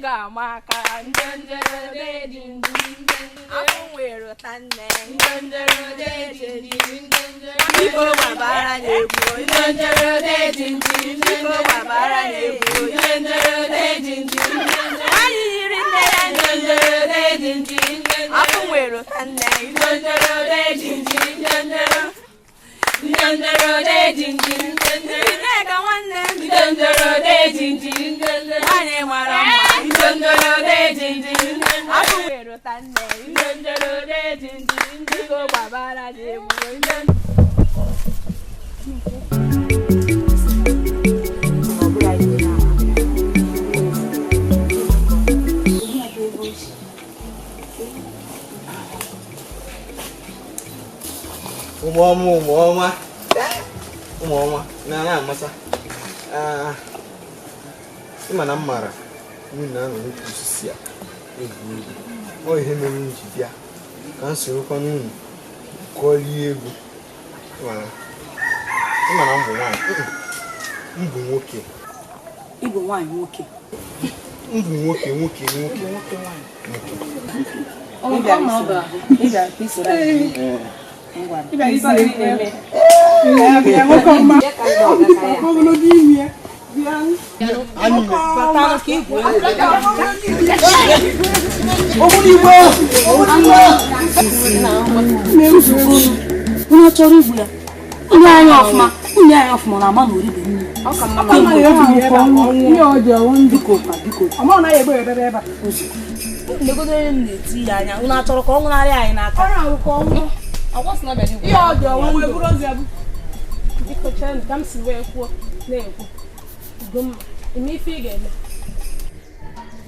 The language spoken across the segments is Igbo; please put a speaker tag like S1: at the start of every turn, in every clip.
S1: Ego amaka. Afọ nwere ụta nne. Biko gbabara na egwu. Biko gbabara na egwu. Nwaanyị yiri nne ya. Afọ nwere ụta nne. Nneka nwanne m. Nwaanyị mara mma. Afọ nwere ụta nne. Biko gbabara na egwu.
S2: Ụmụọma, ụmụọma, ụmụọma na-anya amasa. Ịma na m mara unu na-anọ n'ukwu osisi a egwu egwu. Ọ ihe mere m ji bịa ka m sorokwa n'unu kọlie egwu. Ịma na m bụ nwaanyị, m bụ nwoke.
S3: Ị bụ nwaanyị nwoke?
S2: M bụ nwoke, nwoke, nwoke.
S3: Unu chọrọ igbu ya? Onye anya ọfụma, onye anya ọfụma na-ama na oribe nne. Biko, biko. Negodo onye m na-eti ya anya, unu achọrọ ka ọ nwụnarị anyị n'aka?
S1: Ihe ọ dị ọnwụ wee bụrụ ozi abụ. Biko chere ka m si wee kwuo na-ekwu. Ugomma, ime ife ị ga-eme.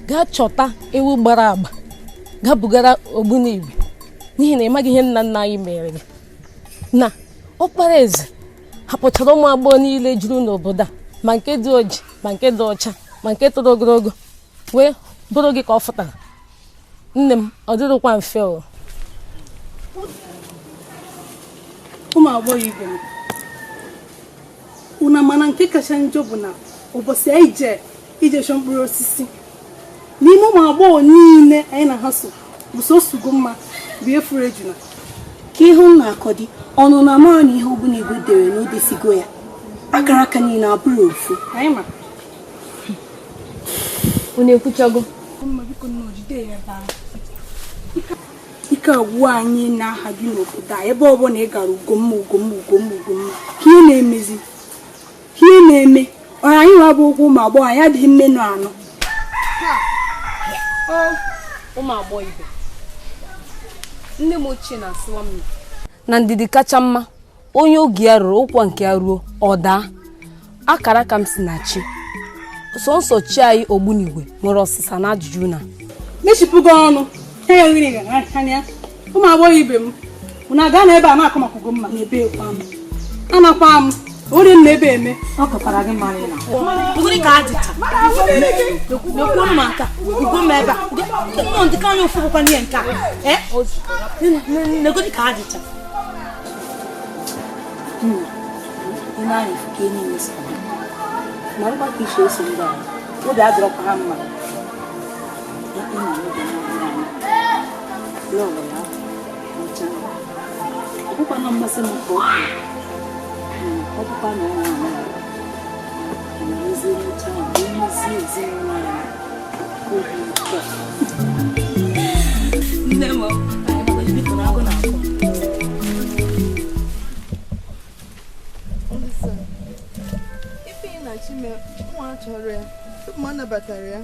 S4: Gaa chọta ewu gbara agba, gaa bugara Ogbunigwe, n'ihi na ị maghị ihe nna nna anyị mere gị. Na ọkpara eze hapụchara ụmụ agbọghọ niile juru n'obodo a, ma nke dị oji, ma nke dị ọcha, ma nke toro ogologo, wee bụrụ gị ka ọ fụtara. Nne m, ọ dịrịkwa mfe o.
S5: Ụmụ agbọghọ ibe m, unu mana nke kacha njọ bụ na ụbọchị anyị jee ije chọọ mkpụrụ osisi, n'ime ụmụ agbọghọ niile anyị na ha so bụ sọsọ Ugomma bụ ihe furu ejuna.
S3: Ka ihu m na-akọ dị ọnụ na amara na ihe Ogbunigwe dere na o desigo ya, akara aka niile abụrụ ofu.
S5: Anyị ma.
S4: Unu ekwuchago?
S5: Ike agwụ anyị na-aha gị n'obodo a, ebe ọbụla ị gara Ugomma, Ugomma, Ugomma, Ugomma, ka ị na-emezi, ka ị na-eme ọra anyị nwa bụ ụkwụ ụmụ agbọghọ anyị adịghị mmenụ anọ.
S4: Ụmụ agbọghọ ibe, nne m ochie na-asịwa m na ndidi kacha mma, onye oge ya ruru ụkwa nke ya ruo ọ daa. Akara aka m si na chi sọnsọ chi anyị Ogbunigwe nwere ọsịsa na ajụjụ na
S5: mechipụgo ọnụ anya. Ụmụ agbọghọ ibe m, unu aga na ebe a na-akọ maka Ugomma na ebe ekwa m anakwa m ori m na ebe eme.
S3: Ọ kọkwara gị mma na Ugomma ka adịcha lekwuo m maka Ugomma ebe a mmụọ ndị ka anya ofu bụkwa n'ihe nke a negodi ka adịcha. Marụkwa ka isi esi ndị a obi adịrọkwa ha mma. Ọ bụkwa na mmasị m ka ọ ọ bụkwa na ọnwa anọ emezie ncha emezie ezinụlọ anyị obi ụtọ.
S4: Nne m,
S3: biko na agụ na-akụ.
S6: Ife ị na-achọ ime, nwa chọrọ ya, tupu m anabatara ya.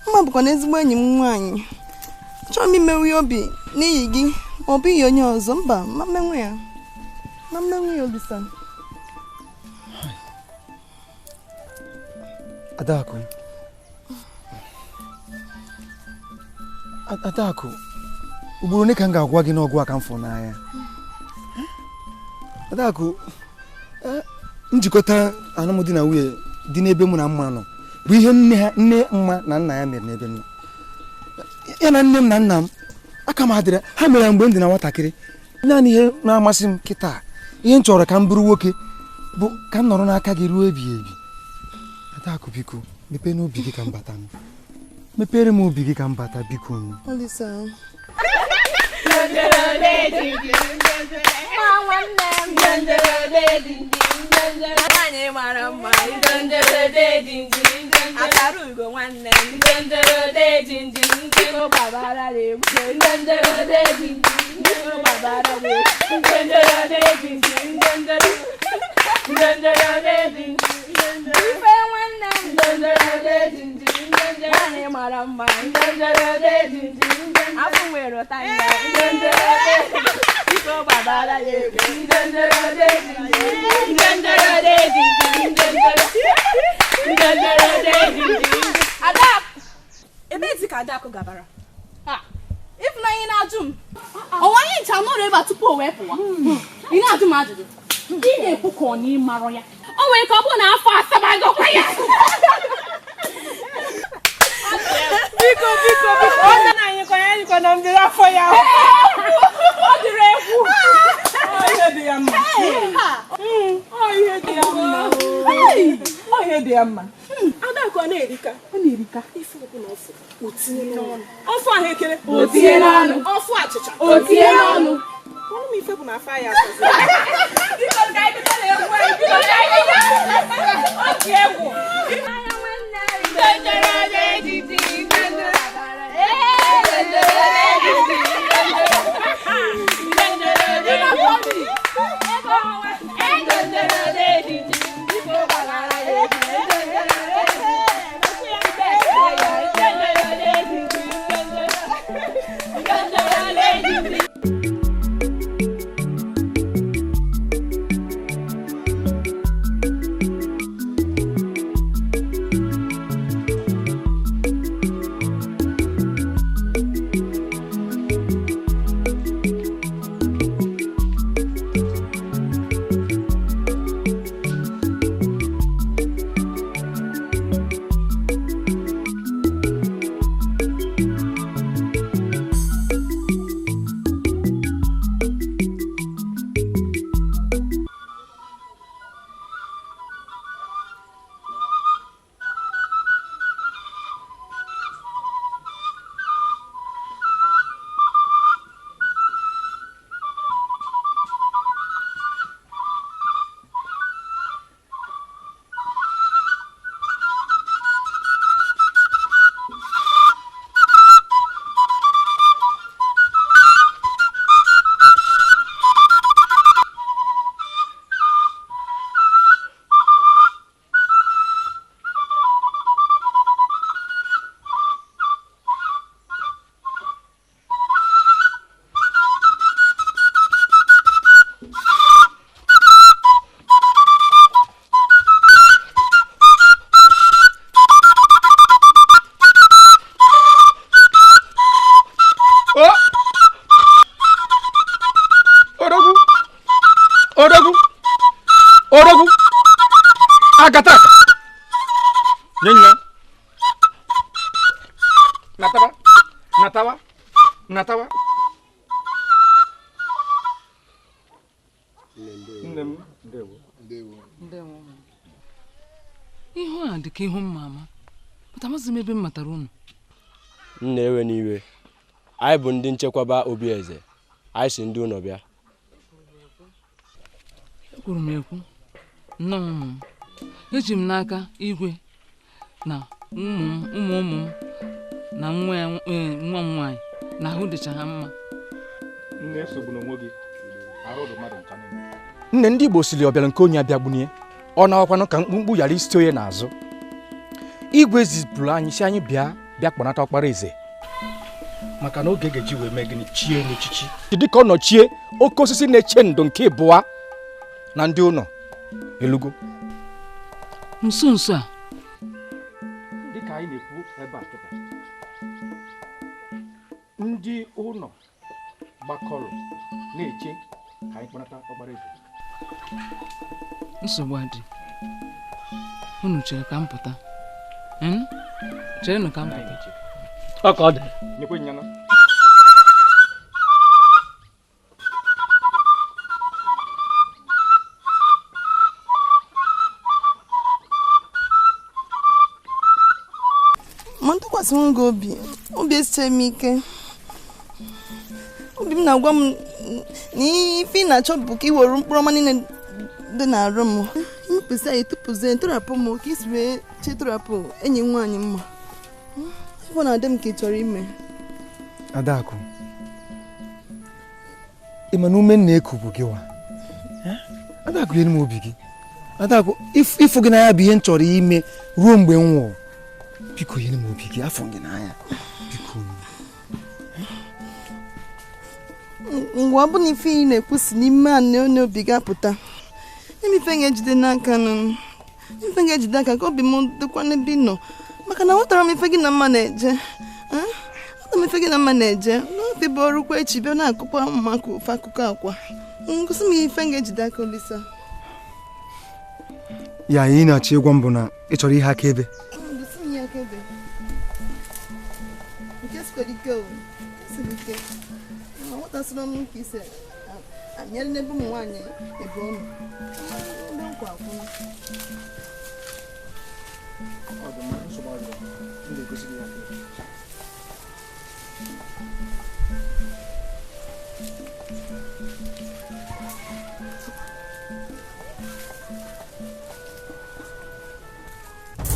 S6: Mma bụkwa na ezigbo enyi m nwaanyị. Achọrọ m imewe ya obi n'ihi gị ma ọ bụ ihe onye ọzọ. Mba, ma mmenwe ya. Ma mmenwe ya obi sa.
S7: Adakụ. Adakụ, ugboro ole ka m ga-agwa gị n'ọgụ a ka m fụrụ n'anya? Adakụ, njikọta alụmdi na nwunye dị n'ebe mụ na mma nọ bụ ihe nne ha, nne mma na nna ya mere n'ebe m nọ. Ya na nne m na nna m aka m adịrị ha mere mgbe m dị na nwatakịrị. Naanị ihe na-amasị m kịta, ihe m chọrọ ka m bụrụ nwoke bụ ka m nọrọ n'aka gị ruo ebighị ebi. Adakụ, biko Mepee n'obi gị ka m bata. Mepere m obi gị ka m bata biko.
S6: Olisa.
S5: Ebezi ka Adakụ gabara. Ịfụnanya na-ajụ m. Ọwa anyị ncha nọrọ ebe a tupu o wee pụwa. Ị na-ajụ m ajụjụ. Ị na-ekwu ka ọ na ịmarọ ya. O nwere ka ọ bụrụ na afọ asabagokwa ya.
S1: Biko biko biko. Ọ na anyị kwa ya jikwa na mbiri afọ ya. Ọ dịrị egwu. Ọ ihe dị ya mma. Ọ ihe dị ya mma. Ọ ihe dị ya mma. Adakụ ọ na-erika. Ọ na-erika. Ife ọbụla ọfụ. O tinye n'ọnụ. Ọfụ ahụekere. O tinye n'ọnụ. Ọfụ achịcha. O tinye n'ọnụ. Ọnụ m ife bụ na afọ ya asọzi. Biko ka anyị bido na-egwu anyị. Biko ka anyị bido. Ọ dị egwu.
S8: Odogwu akataka nyenya natawa natawa natawa. Nne m ndewo
S2: ndewo
S4: ndewo. Ihu a dị ka ihu mma ama. Pụta amaghịzi m ebe m matara unu.
S9: Nna ewe n'iwe. Anyị bụ ndị nchekwaba obi eze. Anyị si ndị ụlọ bịa.
S4: Ekwuru m ekwu. Nnọọ ụmụ m. Eji m n'aka igwe na ụmụ ụmụ m na nwa m nwaanyị na ahụ dịcha ha mma.
S8: Nne esogbuna onwe gị. Arụ dị mmadụ ncha niile. Nne ndị Igbo siri ọbịara nke onye abịagbunye. Ọ na-awakwanụ ka mkpumkpu ghara isite onye n'azụ. Igwe zipụrụ anyị si anyị bịa bịa kpọnata ọkpara eze. Maka na oge ga-eji wee mee gịnị chie n'echichi. Dịka ọ nọchie oke osisi na-eche ndo nke ịbụa na ndị ụlọ elugo.
S4: Nso nso a
S8: dịka anyị na-ekwu ebe a kịta, ndị ụlọ gbakọrọ na-eche ka anyị kpọnata ọkpara eze.
S4: Nsogbu adị. Unu chere ka m pụta. Cherenụ ka m pụta.
S8: Ọ ka ọ dị. Nyekwe nyana.
S6: Ntụkwasị m gị obi, obi esiche m ike. Obi m na-agwa m na ife ị na-achọ bụ ka ị were mkpụrụ ọma niile dị n'arụ m. Mkpịsị anyị tụpụzie tụrapụ m ka isi wee chetụrapụ enyi m nwaanyị mma. Ife na-adị m ka ị chọrọ ime.
S7: Adakụ, ị ma na ume na-eku bụ gị wa. Adakụ, nyere m obi gị. Adakụ, ịfụ gị n'anya bụ ihe m chọrọ ime ruo mgbe m nwụrụ. Biko nyere m obi gị, afọ gị n'anya. Biko.
S6: Ngwa ọ bụ na ife ị na-ekwu si n'ime anị onye obi gị apụta. Nye m ife ga-ejide n'aka nụ. Ife ga-ejide aka ka obi m dịkwa n'ebe ị nọ. Maka na aghọtara m ife gị na mma na-eje. Aghọtara m ife gị na mma na-eje. N'ofe bụ ọrụkwa echi bịa na-akụkwa maka ofe akụkọ akwa. Ngosi m ife ga-ejide aka Olisa.
S7: Ya ị na-achọ ịgwa m bụ na ị chọrọ ihe akaebe.
S6: Gosi m ihe akaebe. Nke sikwara ike o. Nke siri ike. Aghọtasịrị m ka isi amịarị n'ebe ụmụ nwaanyị ebe ọ nọ. Ndị nkwa akwụna.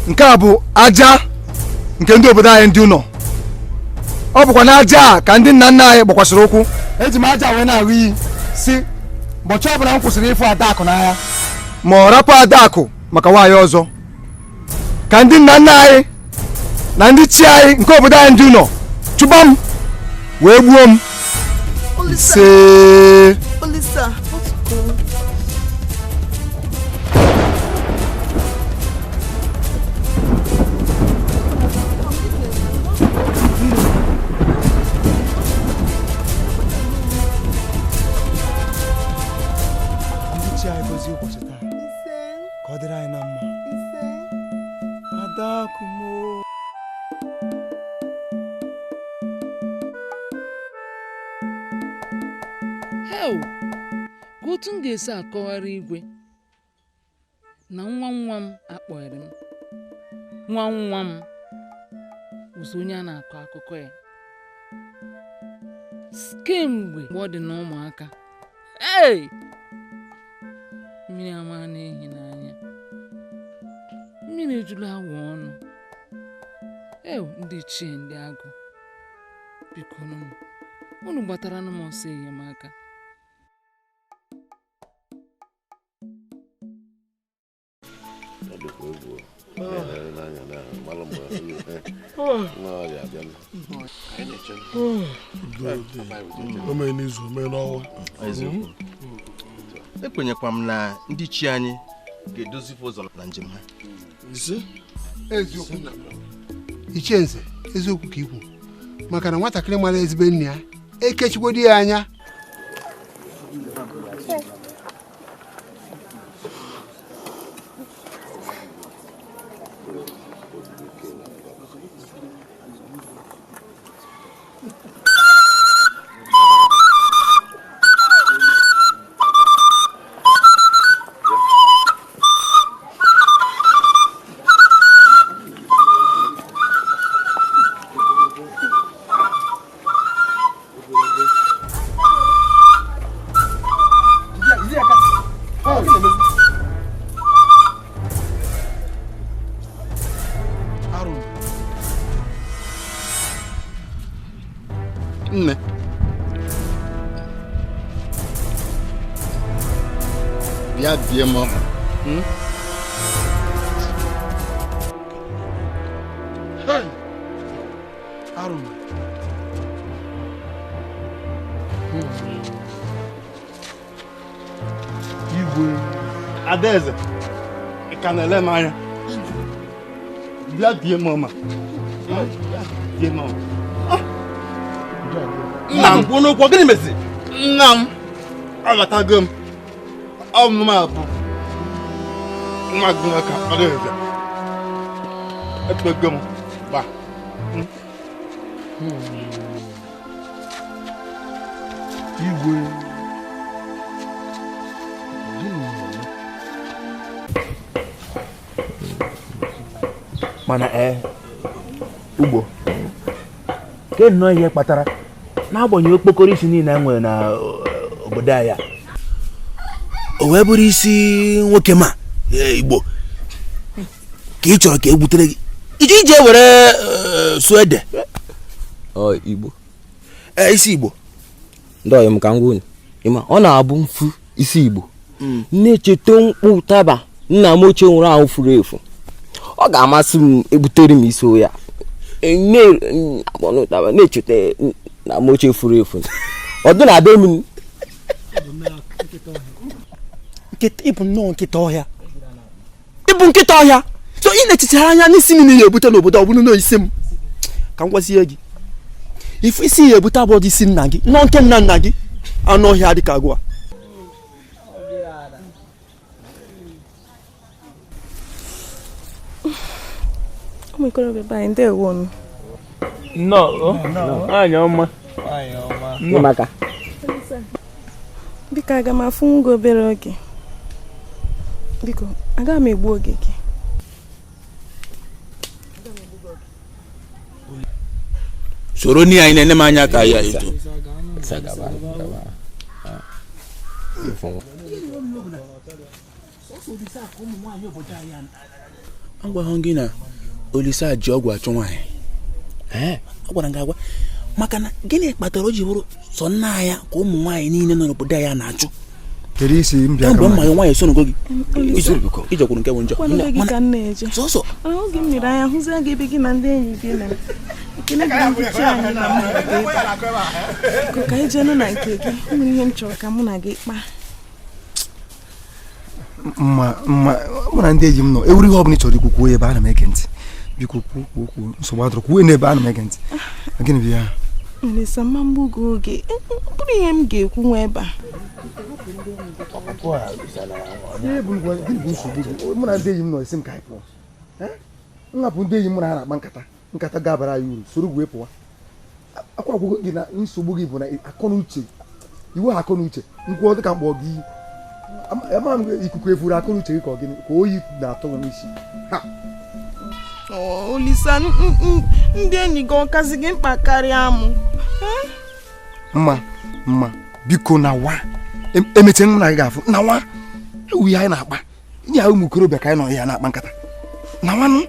S7: Nke a bụ aja nke ndị obodo anyị ndị ụlọ. Ọ bụkwa na aja a ka ndị nna nna anyị gbakwasịrị ụkwụ. Eji m aja wee na-aṅụ iyi si ụbọchị ọbụla m kwụsịrị ịfụ Adakụ n'anya ma ọ rapụ Adakụ maka nwaanyị ọzọ, ka ndị nna nna anyị na ndị chi anyị nke obodo anyị ndị ụlọ chụba m wee gbuo m. Ise.
S6: Olisa.
S7: Ụbọchị taa ka ọ dịrị anyị na mma. Adakụ m.
S10: Heo, ka otu m ga-esi akọghara igwe na nwa nwa m akpọrọ m nwa nwa m ụzọ onye a na-akọ akụkọ ya kemgbe mgbe ọ dị na ụmụaka. Ee, mmiri ama na-ehi n'anya, mmiri ejula awụ ọnụ. Ew, ndị ichie ndị agụ, biko nụ unu gbatara m ọsọ enyemaka.
S11: Ekwenyekwa m na ndị chi anyị ga-edozikwa ụzọ na njem ha.
S12: Eziokwu Ichie Nze, eziokwu ka ikwu, maka na nwatakịrị mara ezigbo nne ya ekechigodi ya anya.
S11: Nne, bịa bie m ọkụ. Igwe Adaeze, ị ka na-ele m anya? Bịa bie m ọma. Bie m ọma. Nna m kwuo n'okwu, gịnị mezi? Nna m abatago m. Ọ m abụ nwa gị nwoke Adaeze. Ekpego m gba.
S2: Igwe.
S13: Mana ugbo Ke nnọọ ihe kpatara n'agbanyeghị okpokoro isi niile e nwere na obodo anyị a o wee bụrụ isi nwoke ma Igbo ka ị chọrọ ka e gbutere gị iji ije were sụọ ede
S14: Igbo
S13: isi Igbo
S14: ndị ọyị m ka m gwa unu ịma ọ na-abụ mfu isi Igbo na-echeta mkpụ ụtaba nna m ochie nwụrụ anwụ furu efu ọ ga-amasị m ebutere m isi ya ụtaba na-echeta nna m ochie furu efu ọ dị na be m.
S15: Ịbụ nnọọ nkịta ọhịa, ịbụ nkịta ọhịa so ị na-echichara anya n'isi niile ya ebute n'obodo ọ bụrụ na isi m ka m gwazie gị ifu isi ya ebute abụọ dị isi nna gị nọ nke nna nna gị anụ ọhịa dị ka agwa.
S6: Ụmụ ikorobịa be anyị ndewo nụ.
S16: Nnọọ, nwaanyị ọma.
S6: Biko aga m afụ gị obere oge. Biko aga m egbu oge gị.
S13: Soro ni anyị na-ene m anya ka ya eto. Agwaghị gị na Olisa ji ọgwụ achụ nwaanyị. Agwara m gị agwa maka na gịnị kpatara o ji bụrụ sọ nna ya ka ụmụ nwaanyị niile nọ n'obodo ya na-achụ. Kemgbe mma gị nwaanyị esonugo gị ijekwuru nke bụ njọ.
S6: Sọsọ oge m lere anya hụzie gị ebe gị na ndị enyi gị na ekele gị ndị chi anyị na mụ ka anyị jee nụ na nke gị nwere ihe m chọrọ ka mụ na gị kpaa.
S7: Mma mma mụ na ndị enyi m nọ ewuru ihe ọ bụla ị chọrọ ikwu kwuo ebe ana m ege ntị. Biko kwuo kwuo kwuo nsogbu adọrọ kwuo n'ebe ana m ege ntị. Gịnị bụ ya?
S6: Olisa mma mgbu gị oge bụrụ ihe m ga-ekwu nwa ebe a.
S7: Mụ na ndị enyi m nọ isi m ka anyị pụọ. Nhapụ ndị enyi m na ha na-akpa nkata nkata ga-abara anyị uru soro wee pụwa. Akwa agwụgo gị na nsogbu gị bụ na akọnuche iwu ha akọnuche nkwụ dị ka mkpọ gị ama m ikuku efuru akọnuche gị ka ọ gịnị ka oyi na-atụ m n'isi.
S6: Olisa ndị enyi gị ọkazi gị mkpa karịa mụ.
S7: Mma mma biko na wa emeche m na gị ga-afụ na wa ewu ihe anyị na-akpa nye ya ụmụ okorobịa ka anyị nọ ya na-akpa nkata na nwanụ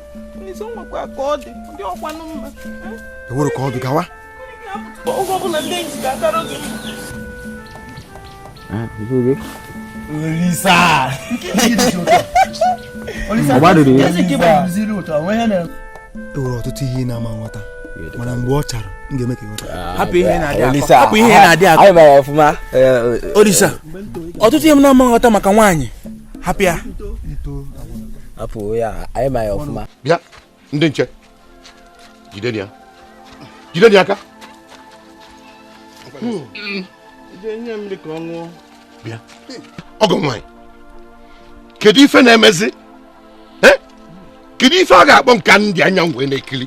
S7: ewere ka ọ dị gawa.
S16: Olisa
S7: ewere ọtụtụ ihe ị na-ama nghọta mana mgbe ọ chara m ga-eme ka ịghọta.
S13: Hapụ ihe na-adị akọ. Olisa ọtụtụ ihe m na-ama nghọta maka nwaanyị hapụ ya.
S14: Hapụ ya anyị ma ya ọfụma.
S11: Bịa ndị nche jide ya jide ya aka. Bịa ọgọ nwaanyị kedu ife na-emezi? Kedu ife a ga-akpọ nka ndị anya wee na-ekiri?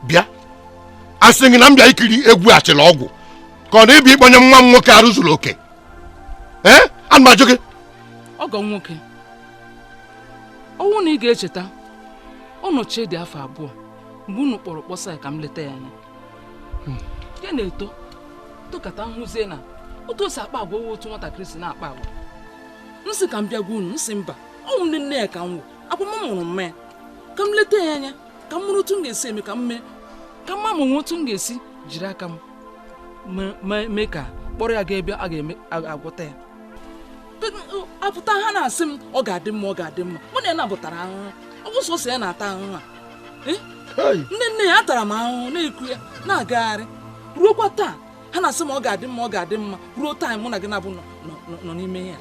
S11: Bịa asị gị na m bịa ikiri egwu achịla ọgwụ ka ọ na-ebi ịkpọnye nwa m nwoke arụ zuru oke. Ee ana m ajụ gị.
S10: Ọgọ nwoke ọnwụ na ị ga-echeta ọnọchie dị afọ 2 mgbe unu kpọrọ kpọsa ya ka m leta ya anya. Ya na-eto tokata nhụzie na otu o si akpa agwa otu nwatakịrị si na-akpa agwa. Nsị ka m bịa gwa unu nsị mba ọnwụ nne nne ya ka m wụ akwa m mụrụ mma ya ka m leta ya anya ka m mụrụ otu m ga-esi eme ka m mee ka mma m nwe otu m ga-esi jiri aka m mee ka kpọrọ ya gaa ebe a ga-eme agwọta ya. Apụta ha na-asị m ọ ga-adị mma ọ ga-adị mma mụ na ya na-abụtara ahụhụ ọ bụ sọsọ ya na-ata ahụhụ a. Nne nne ya atara m ahụhụ na-eku ya na-agagharị ruokwa taa ha na-asị m ọ ga-adị mma ọ ga-adị mma ruo taa mụ na gị na-abụ nọ n'ime ya.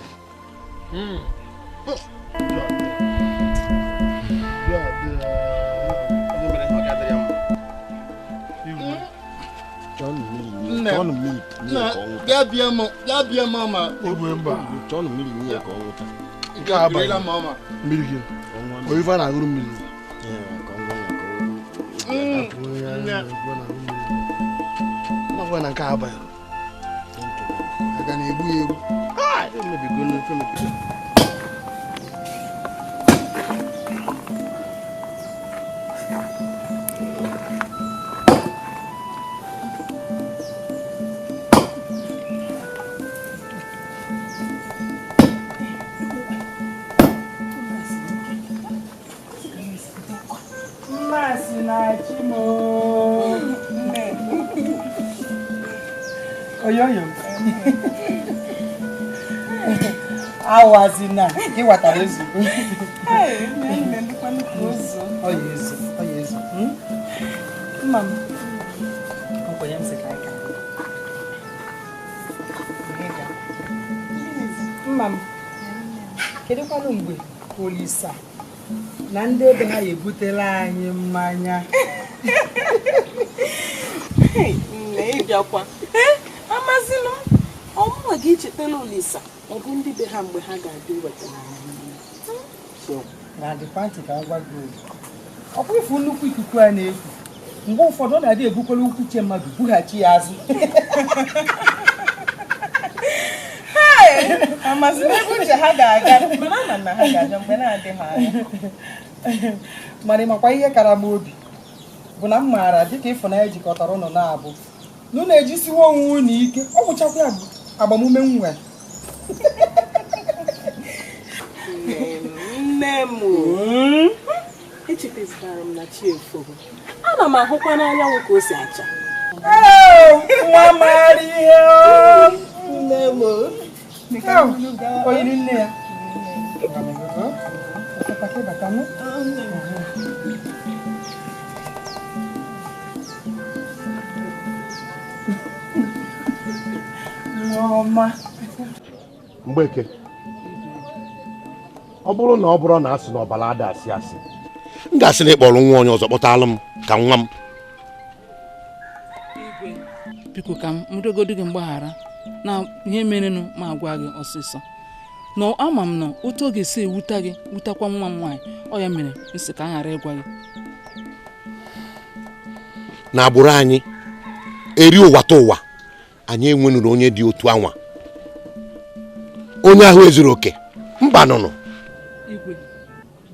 S17: Oyoyo m. Awazina, ị watara ezugbo. Ọ ya ezu, ọ ya ezu. Mma m, nkwenye m sị ka anyị gaa. Mma m, kedụkwanụ mgbe Olisa na ndị ebe ha ebutela anyị mmanya?
S1: Nne, ịbịakwa. Amazịnụ, ọmụnwa gị echetala Olisa ọ bụ ndị be ha mgbe ha ga-abịa iwetara anyị mmanya.
S17: Na dịkwa ntị ka m gwa gị, ọ bụ ifu nnukwu ikuku a na-eku mgbe ụfọdụ ọ na-adị ebukwala ukwu uche mmadụ bughachi ya azụ.
S1: Amazịnụ ebe uche ha ga-aga, mana ama m na ha ga-abịa mgbe na-adịghị anya.
S17: Mana ịmakwa ihe kara m obi bụ na m maara dịka ịfụnanya jikọtara ụnụ na-abụ na unu ejisiwo onwe unu ike, ọ gwụchakwa ya agbamume m nwere.
S1: Nne m, echetazitara m na chi efogo. Ana m ahụkwa n'anyanwụ ka o si acha.
S17: Nwa maara ihe, nne m. O yiri nne ya. Nneọma.
S18: Mgbeke, ọ bụrụ na ọ bụrụ na asị na ọbara ada asị asị, m ga-asị na ịkpọrọ nwa onye ọzọ kpọtalụ m ka nwa m.
S10: Biko ka m rịọgodu gị mgbaghara na ihe merenụ ma agwa gị ọsịsọ. Na ama m na otu ọ ga-esi ewuta gị wutakwa nwa m nwaanyị, ọ ya mere m sị ka m ghara ịgwa gị.
S18: Na agbụrụ anyị eri ụwa ta ụwa, anyị enwenụrụ onye dị otu anwa, onye ahụ ezuru oke mba nụnụ.
S10: Igwe,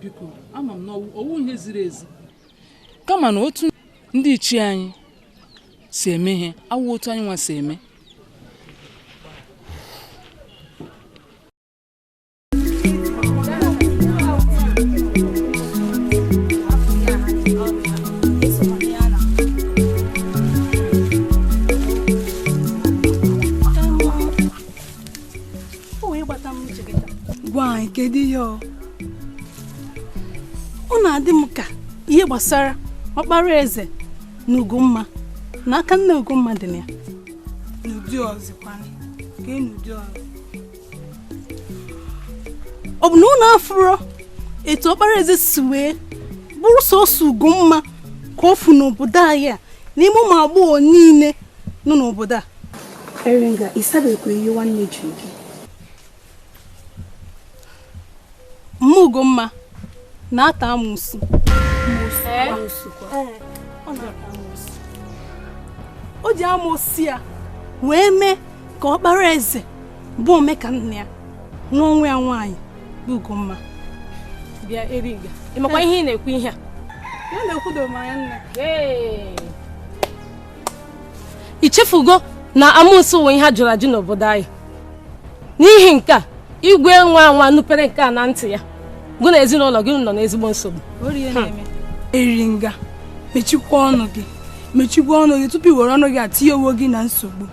S10: biko ama m na ọwụ ihe ziri ezi, kama na otu ndị ichie anyị si eme ihe awụ otu anyị nwa si eme.
S5: Gwa anyị kedu ihe ọ na-adị m ka ihe gbasara ọkpara eze na Ugomma na aka nne Ugomma dị na ya. N'ụdị ọzọkwanụ, ka n'ụdị ọzọ. Ọ bụ na unu afụrọ etu ọkpara eze si wee bụrụ sọsọ Ugomma ka o fu n'obodo anyị a n'ime ụmụ agbọghọ niile nọ n'obodo a.
S19: Eringa, ịsabekwa ihe nwanne jiri gị.
S4: Mma Ugomma na-ata amụsụ.
S5: O ji amụsụ ya wee mee ka ọkpara eze bụ ome ka nna ya nwa onwe ya nwaanyị bụ Ugomma.
S4: Bịa Eringa, ị makwa ihe ị na-ekwu ihe a?
S5: Ya na-ekwudo m anya nna.
S4: I chefugo na amụsụ wụ ihe a jụrụ ajụ n'obodo anyị. N'ihi nke a, igwe nwa nwa nupere nke a na ntị ya, gụ na ezinụlọ gị nọ n'ezigbo nsogbu.
S5: Eringa, mechikwa ọnụ gị, mechikwa ọnụ gị tupu i were ọnụ gị atinye onwe gị na nsogbu.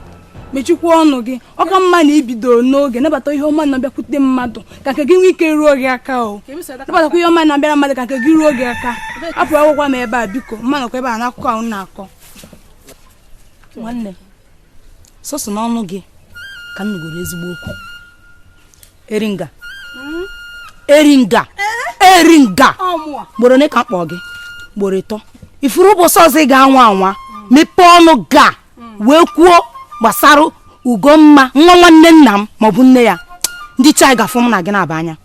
S5: Mechikwa ọnụ gị, ọ ka mma na ibidoro n'oge nabata ihe ọma na-abịakwute mmadụ ka nke gị nwee ike ruo gị aka o. Nabatakwa ihe ọma na-abịara mmadụ ka nke gị ruo gị aka. Apụ akwụkwọ m ebe a biko, mma nọkwa ebe a n'akụkọ ahụ na-akọ.
S3: Nwanne, sọsọ n'ọnụ gị ka m nụgoro ezigbo okwu. Eringa, Eringa, Eringa, gboro ne ka m kpọọ gị, gboro ịtọ. Ifuru ụbọchị ọzọ ị ga-anwa anwa mepee ọnụ ga wee kwuo gbasara Ugomma nwa nwanne nna m maọbụ nne ya, ndị chai ga-afụ m na gị na-aba anya.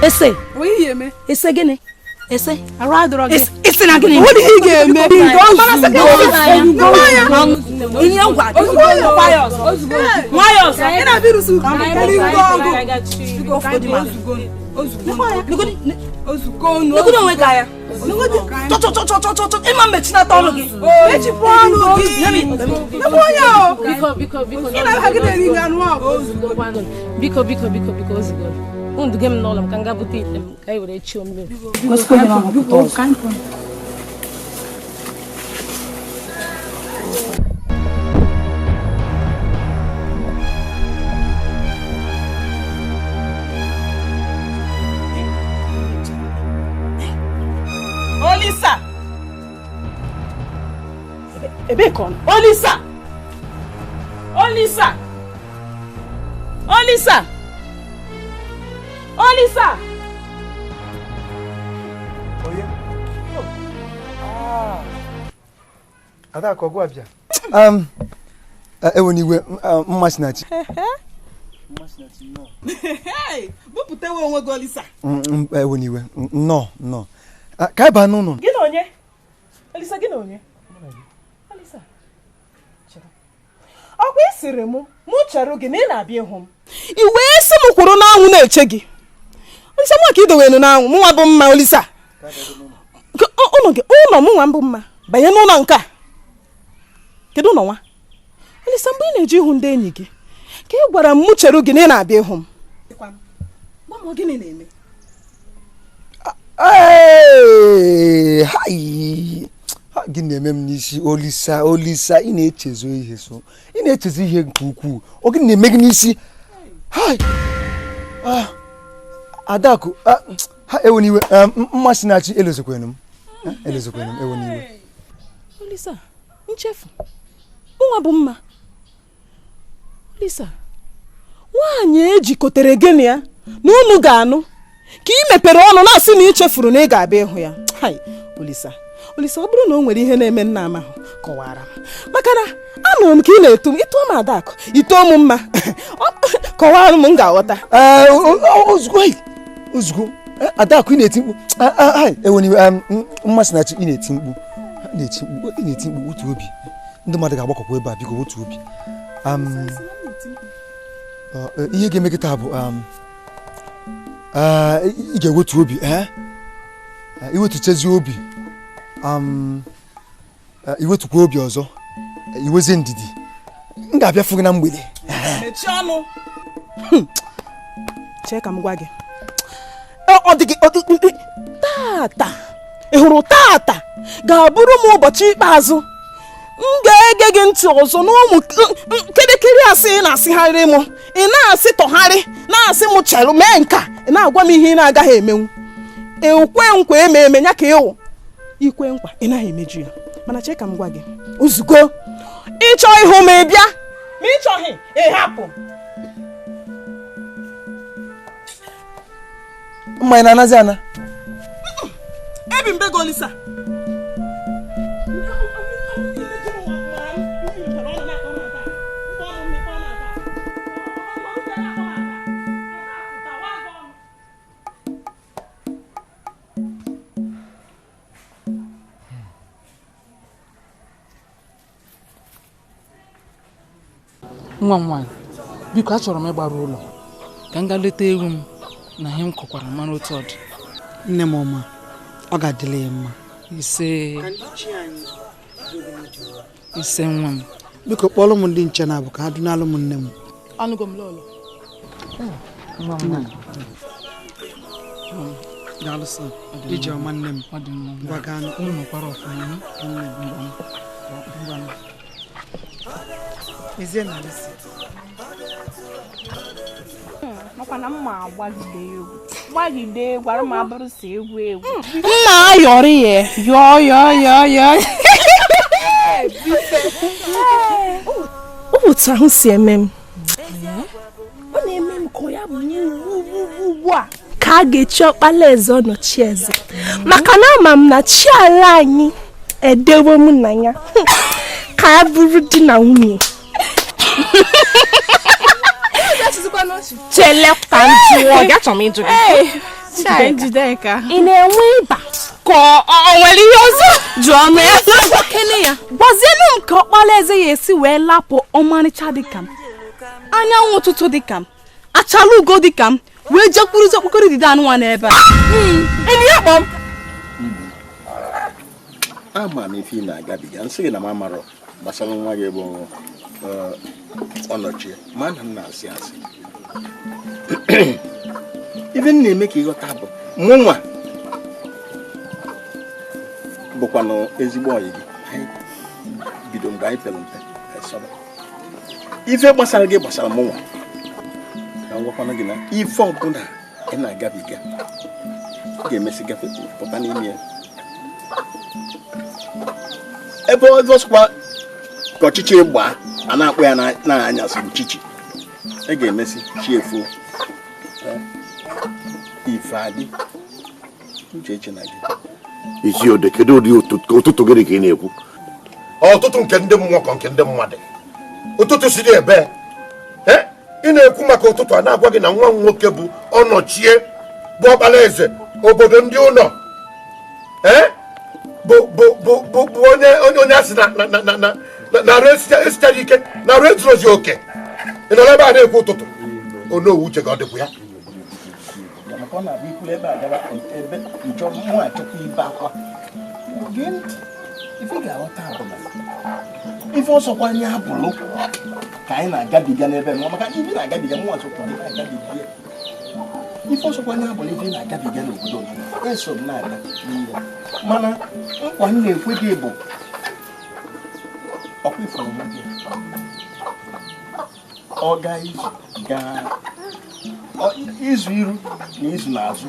S3: Ese ese gịnị? Ese ese na gịnị? Negodu onwe ka ya. Ịma mmechinata ọnụ gị.
S5: Mechipụ ọnụ gị.
S4: Biko biko biko. Biko biko biko biko ozugbo. Unu duga m n'ụlọ m ka m gaa bute ite m ka anyị were chie mmiri.
S1: Ebe ka ọ nọ? Olisa! Olisa! Olisa! Olisa!
S7: Onye? Adakụ, ọgụ abịa. Ewe n'iwe, Mmasinachi.
S1: Bupụtewe onwe gị, Olisa.
S7: Ewe n'iwe, nnọọ nnọọ. Ka anyị baa n'ụlọ.
S1: Gị na onye? Olisa, gị na onye? Olisa, chere. Ọkwa ị sịrị mụ chere gị na ị na-abịa ịhụ m. I wee sị m kwụrụ n'anwụ na-eche gị. Olisa, mụ ka ị dowenu n'anwụ, mụnwa bụ mma, Olisa. Ụlọ mụnwa mbụ mma, banye n'ụlọ nke a. Kedu ụlọ nwa? Olisa, mgbe ị na-eje ịhụ ndị enyi gị, ka ị gwara m mụ chere gị na ị na-abịa ịhụ m. Gwa m, gịnị na-eme?
S7: Gị na-eme m n'isi, Olisa. Olisa, ị na-echezo ihe, so ị na-echezo ihe nke ukwuu. Ọ gịnị na-eme gị n'isi? Adakụ, ha ewe n'iwe. Mmasinachi, elozokwenu m, elozokwenu m, ewe n'iwe.
S1: Olisa, nchefu nwa bụ mma. Olisa, nwaanyị ejikọtere gị na ya na unu ga-anụ ka ị mepere ọnụ na-asị na ị chefuru na ị ga-abịa ịhụ ya. Olisa, Olisa, ọ bụrụ na o nwere ihe na-eme nna amahụ, kọwara m, maka na anụrụ m ka ị na-eto m, ịtụọ m Adakụ, itoo m mma. Kọwara m, m ga-aghọta.
S7: Ozugbo ozugbo, Adakụ, ị na-eti mkpu. Ewe n'iwe, Mmasinachi, ị na-eti mkpu, na-eti mkpu, ị na-eti mkpu. Otu obi, ndị mmadụ ga-agbakọkwa ebe a. Biko, otu obi. Ihe ga-eme kịta bụ ị ga-ewetu obi, iwetuchezi obi, iwetukwa obi ọzọ, iwezie ndidi. M ga-abịa fụ gị na mgbede.
S1: Mechie ọnụ. Chee ka m gwa gị. Ọ dị gị tata, ị hụrụ tata ga-abụrụ m ụbọchị ikpeazụ m ga-ege gị ntị ọzọ n'ụmụ kịrịkịrị asị ị na-asịgharị m, ị na-asị tọgharị, na-asị m chelụ mee nka, ị na-agwa m ihe ị na-agaghị emenwu. Ekwe nkwa eme eme ya ka ịwụ ikwe nkwa ị naghị emeju ya. Mana chee ka m gwa gị, ozugbo ịchọ ịhụ m ị bịa, ma ị chọghị ị hapụ.
S7: Mma, ị na-anazi ana?
S1: Ebi mbe gị, Olisa.
S10: Nwa m nwaanyị, biko, achọrọ m ịgbara ụlọ ka m gaa leta ewu m na ihe m kọkwara mara otu ọ dị.
S17: Nne m ọma, ọ ga-adịla ya mma.
S10: Ise ise, nwa m.
S17: Biko, kpọrọ m ndị nche na-abụ ka ha dunalụ m nne m.
S10: Anụgo m lọlọ. Nwa m nwaanyị.
S17: Daalụ sọ, ije ọma nne m.
S10: Ọ dị mma.
S17: Ngwa gaa.
S10: Unu nọkwara ọfụma.
S17: Nne m.
S10: Ngwa.
S17: Ezie na alịsị.
S20: Makwa na mma agbagide egwu, gbagide egwu arụ ma bụrụ si egwu egwu.
S1: Nna ayọrị ya yọọ yọọ yọọ yọọ.
S4: Otu ahụ si eme m, ọ na-eme m ka ya bụ ugbu a ka a ga-echi ọkpala eze ọnọchi eze, maka na ama m na chi ala anyị edewo m na ya ka a bụrụ di na nwunye.
S20: Chele ka m jụọ gị, achọrọ m ịjụ gị. Ị na-enwe ịba
S1: ka ọ nwere ihe ọzọ? Jụọ m ya.
S3: Kene ya, gwazienụ m ka ọkpala eze ya esi wee lapụ ọmarịcha dịka m, anyanwụ ụtụtụ dịka m, achala ugo dịka m, wee jekwuruzi okpokoro idide anụnwa n'ebe a.
S1: Enyi ya kpọm.
S18: Ama m ife ị na-agabiga, nsị gị na m amarọ gbasara nwa gị bụ Ọnọchie, ma na m na-asị asị. Ife m na-eme ka ịghọta bụ mụnwa bụkwanụ ezigbo ọyị gị. Anyị bido mgbe anyị pere mpe. Ife gbasara gị gbasara mụnwa. Ka m gwakwanụ gị na ife ọbụla ị na-agabiga ị ga-emesi gafe pụta n'ime ya.
S15: Ebe ọzọ sịkwa ka ọchịchị gbaa a na-akpọ ya n'anyasị bụ chichi. E ga-emesi chi efuo. Ife adị uche eche na gị.
S18: Ichie Ode, kedu ụdị ụtụtụ gịnị ka ị na-ekwu? Ọtụtụ nke ndị mmụọ ka nke ndị mmadụ. Ụtụtụ si dị ebe. Ị na-ekwu maka ụtụtụ a na-agwa gị na nwa m nwoke bụ Ọnọchie bụ ọkpara eze obodo ndị ụlọ. Bụ onye onye asị na na arụ esichara ike na arụ ezurozi oke. Ị nọrọ ebe a na-ekwu ụtụtụ. Onowu uche gị ọ dịkwa ya?
S15: Ife ọsọkwa anyị abụlụ ka anyị na-agabiga n'ebe nwa maka ife na-agabiga mụ asọkwa gị na-agabiga ife ọsọkwa anyị abụlụ ife na-agabiga n'obodo eso m na-aga n'ihe mana nkwa m na-ekwe gị bụ ọkwa ifuru nwa gị ọ gaa izu gaa izu iru na izu n'azụ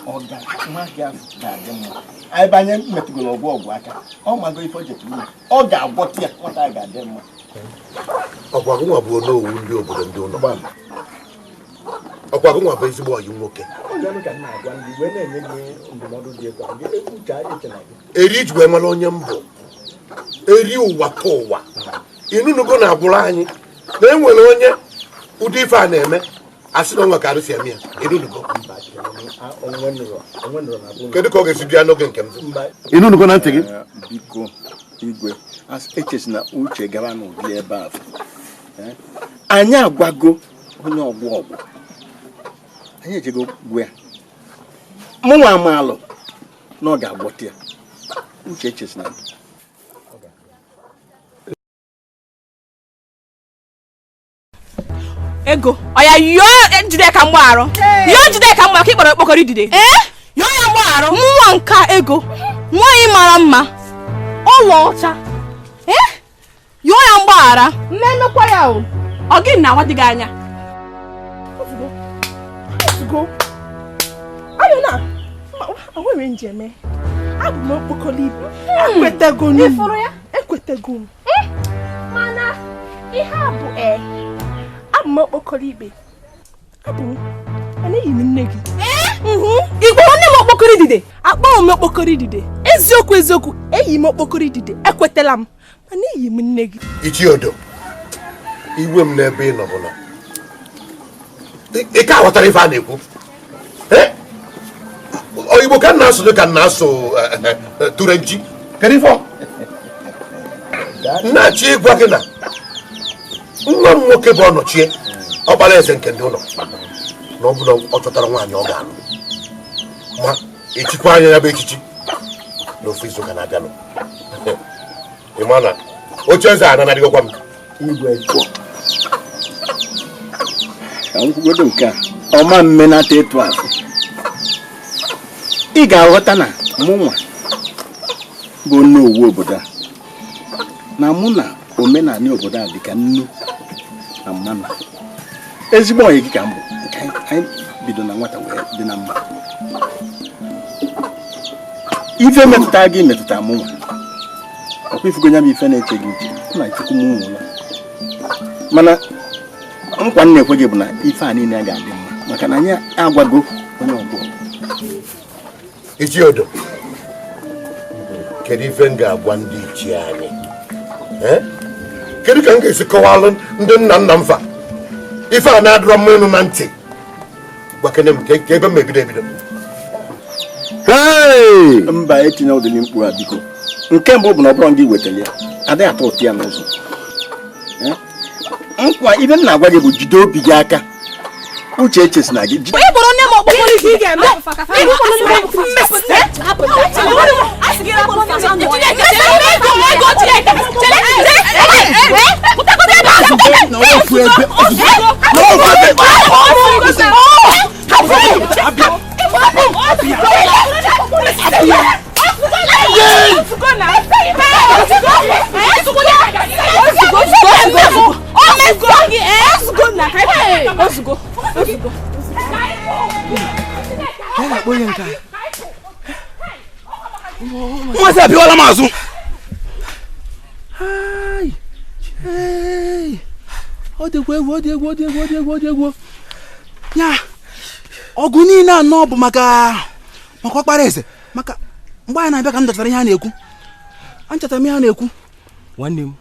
S15: ọ ga nwa gị afọ ga-adị mma. Anyị banye metụgoro ọgwụ ọgwụ aka ọ mago ife o jetụ ime ọ ga-agwọta ya nwata a ga-adị mma.
S18: Ọkwa gị nwa bụ onowu ndị obodo ndị ụlọ. Ọkwa gị nwa bụ ezigbo ọyị nwoke. Eri iji wee mara onye mbụ. Eri ụwa ka ụwa. Ịnụnụgo na-agwụrụ anyị na e nwere onye ụdị ife a na-eme asị na ọnwa ka arụsi eme ya. Ịnụnụgo. Kedu ka ọ ga-esi bịa n'oge nke m? Ịnụnụgo na ntị gị?
S15: Biko igwe echesi na uche gara n'ụdị ebe a. Anyị agwago onye ọgwụ ọgwụ anyị ejego gwa ya mụnwa amaalụ na ọ ga-agwọta ya. Uche echesi na
S20: ego ọya yọọ Njideka mgbaghara yọọ Njideka mgbaghara ka ị kpọrọ okpokoro idide yọọ ya mgbaghara nwa nka ego nwaanyị mara mma ọlaọcha yọọ ya mgbaghara mmemekwa ya o ọ gị na nwa dị gị anya
S1: ozugbo ayọ na nwere njem abụ m okpokoro ibe ekwetego m ekwetego m
S20: mana ihe a bụ
S1: abụ m okpokoro ikpe abụ m anaghị m nne gị
S20: ị gwara nne m okpokoro idide
S1: akpọghị m okpokoro idide eziokwu eziokwu eyi m okpokoro idide ekwetala m mana eyi m nne gị.
S18: Ichie Odo, iwe m n'ebe ị nọ bụ na ị ka ghọtara ife a na-ekwu. Igbo ka m na-asụ dị ka m na-asụ Turenchi. Kedu ife ọ na-achọ ịgwa gị na nwa m nwoke bụ Ọnọchie ọkpara eze nke ndị ụlọ na ọ bụ na ọ chọtara nwaanyị ọ ga-alụ ma echikwa anya ya bụ echichi n'ofe izu ụka na-abịanụ. Ị ma na oche eze a nanadịgokwa m.
S15: Igwe ka m kwugodo nke a ọma mmenata etu afọ ị ga-aghọta na mụnwa bụ onowu obodo a na mụ na omenala obodo a dị ka nnu na mmanụ. Ezigbo onye gị ka m bụ nke anyị bido na nwata wee dị na mma. Ife metụta gị metụta mụnwa ọkwa ifugo nya bụ ife na-eche gị uche na chukwu m nwụla mana nkwa m na-ekwe gị bụ na ife a niile ga-adị mma maka na anyị agwago onye ọbụla.
S18: Ichie Odo, kedu ife m ga-agwa ndị ichie anyị? Kedu ka m ga-esi kọwalụ ndị nna nna m fa ife a na-adịrọ mma ịnụ na ntị? Gwakene m ka ebe m ebido ebido.
S15: Mba etinye ụdịrị mkpu a biko. Nke mbụ bụ na ọ bụrụ gị wetara ya adịghị atọ ụtọ ya n'ụzọ. Nkwa ibe m na-agwa gị bụ jide obi gị aka. Uche echesi na gị
S1: ị kpọrọ nne m okpokoro ike ị ga-eme
S13: Nwa eze abịawala m azụ. Ọ dịkwa egwu, ọ dị egwu, ọ dị egwu, ọ dị egwu, ọ dị egwu. Ya ọgụ niile anọ bụ maka ọkpara eze, maka mgbe anyị na-abịa ka m chetara ihe a na-ekwu. Anchetara m ihe a na-ekwu.
S14: Nwanne m,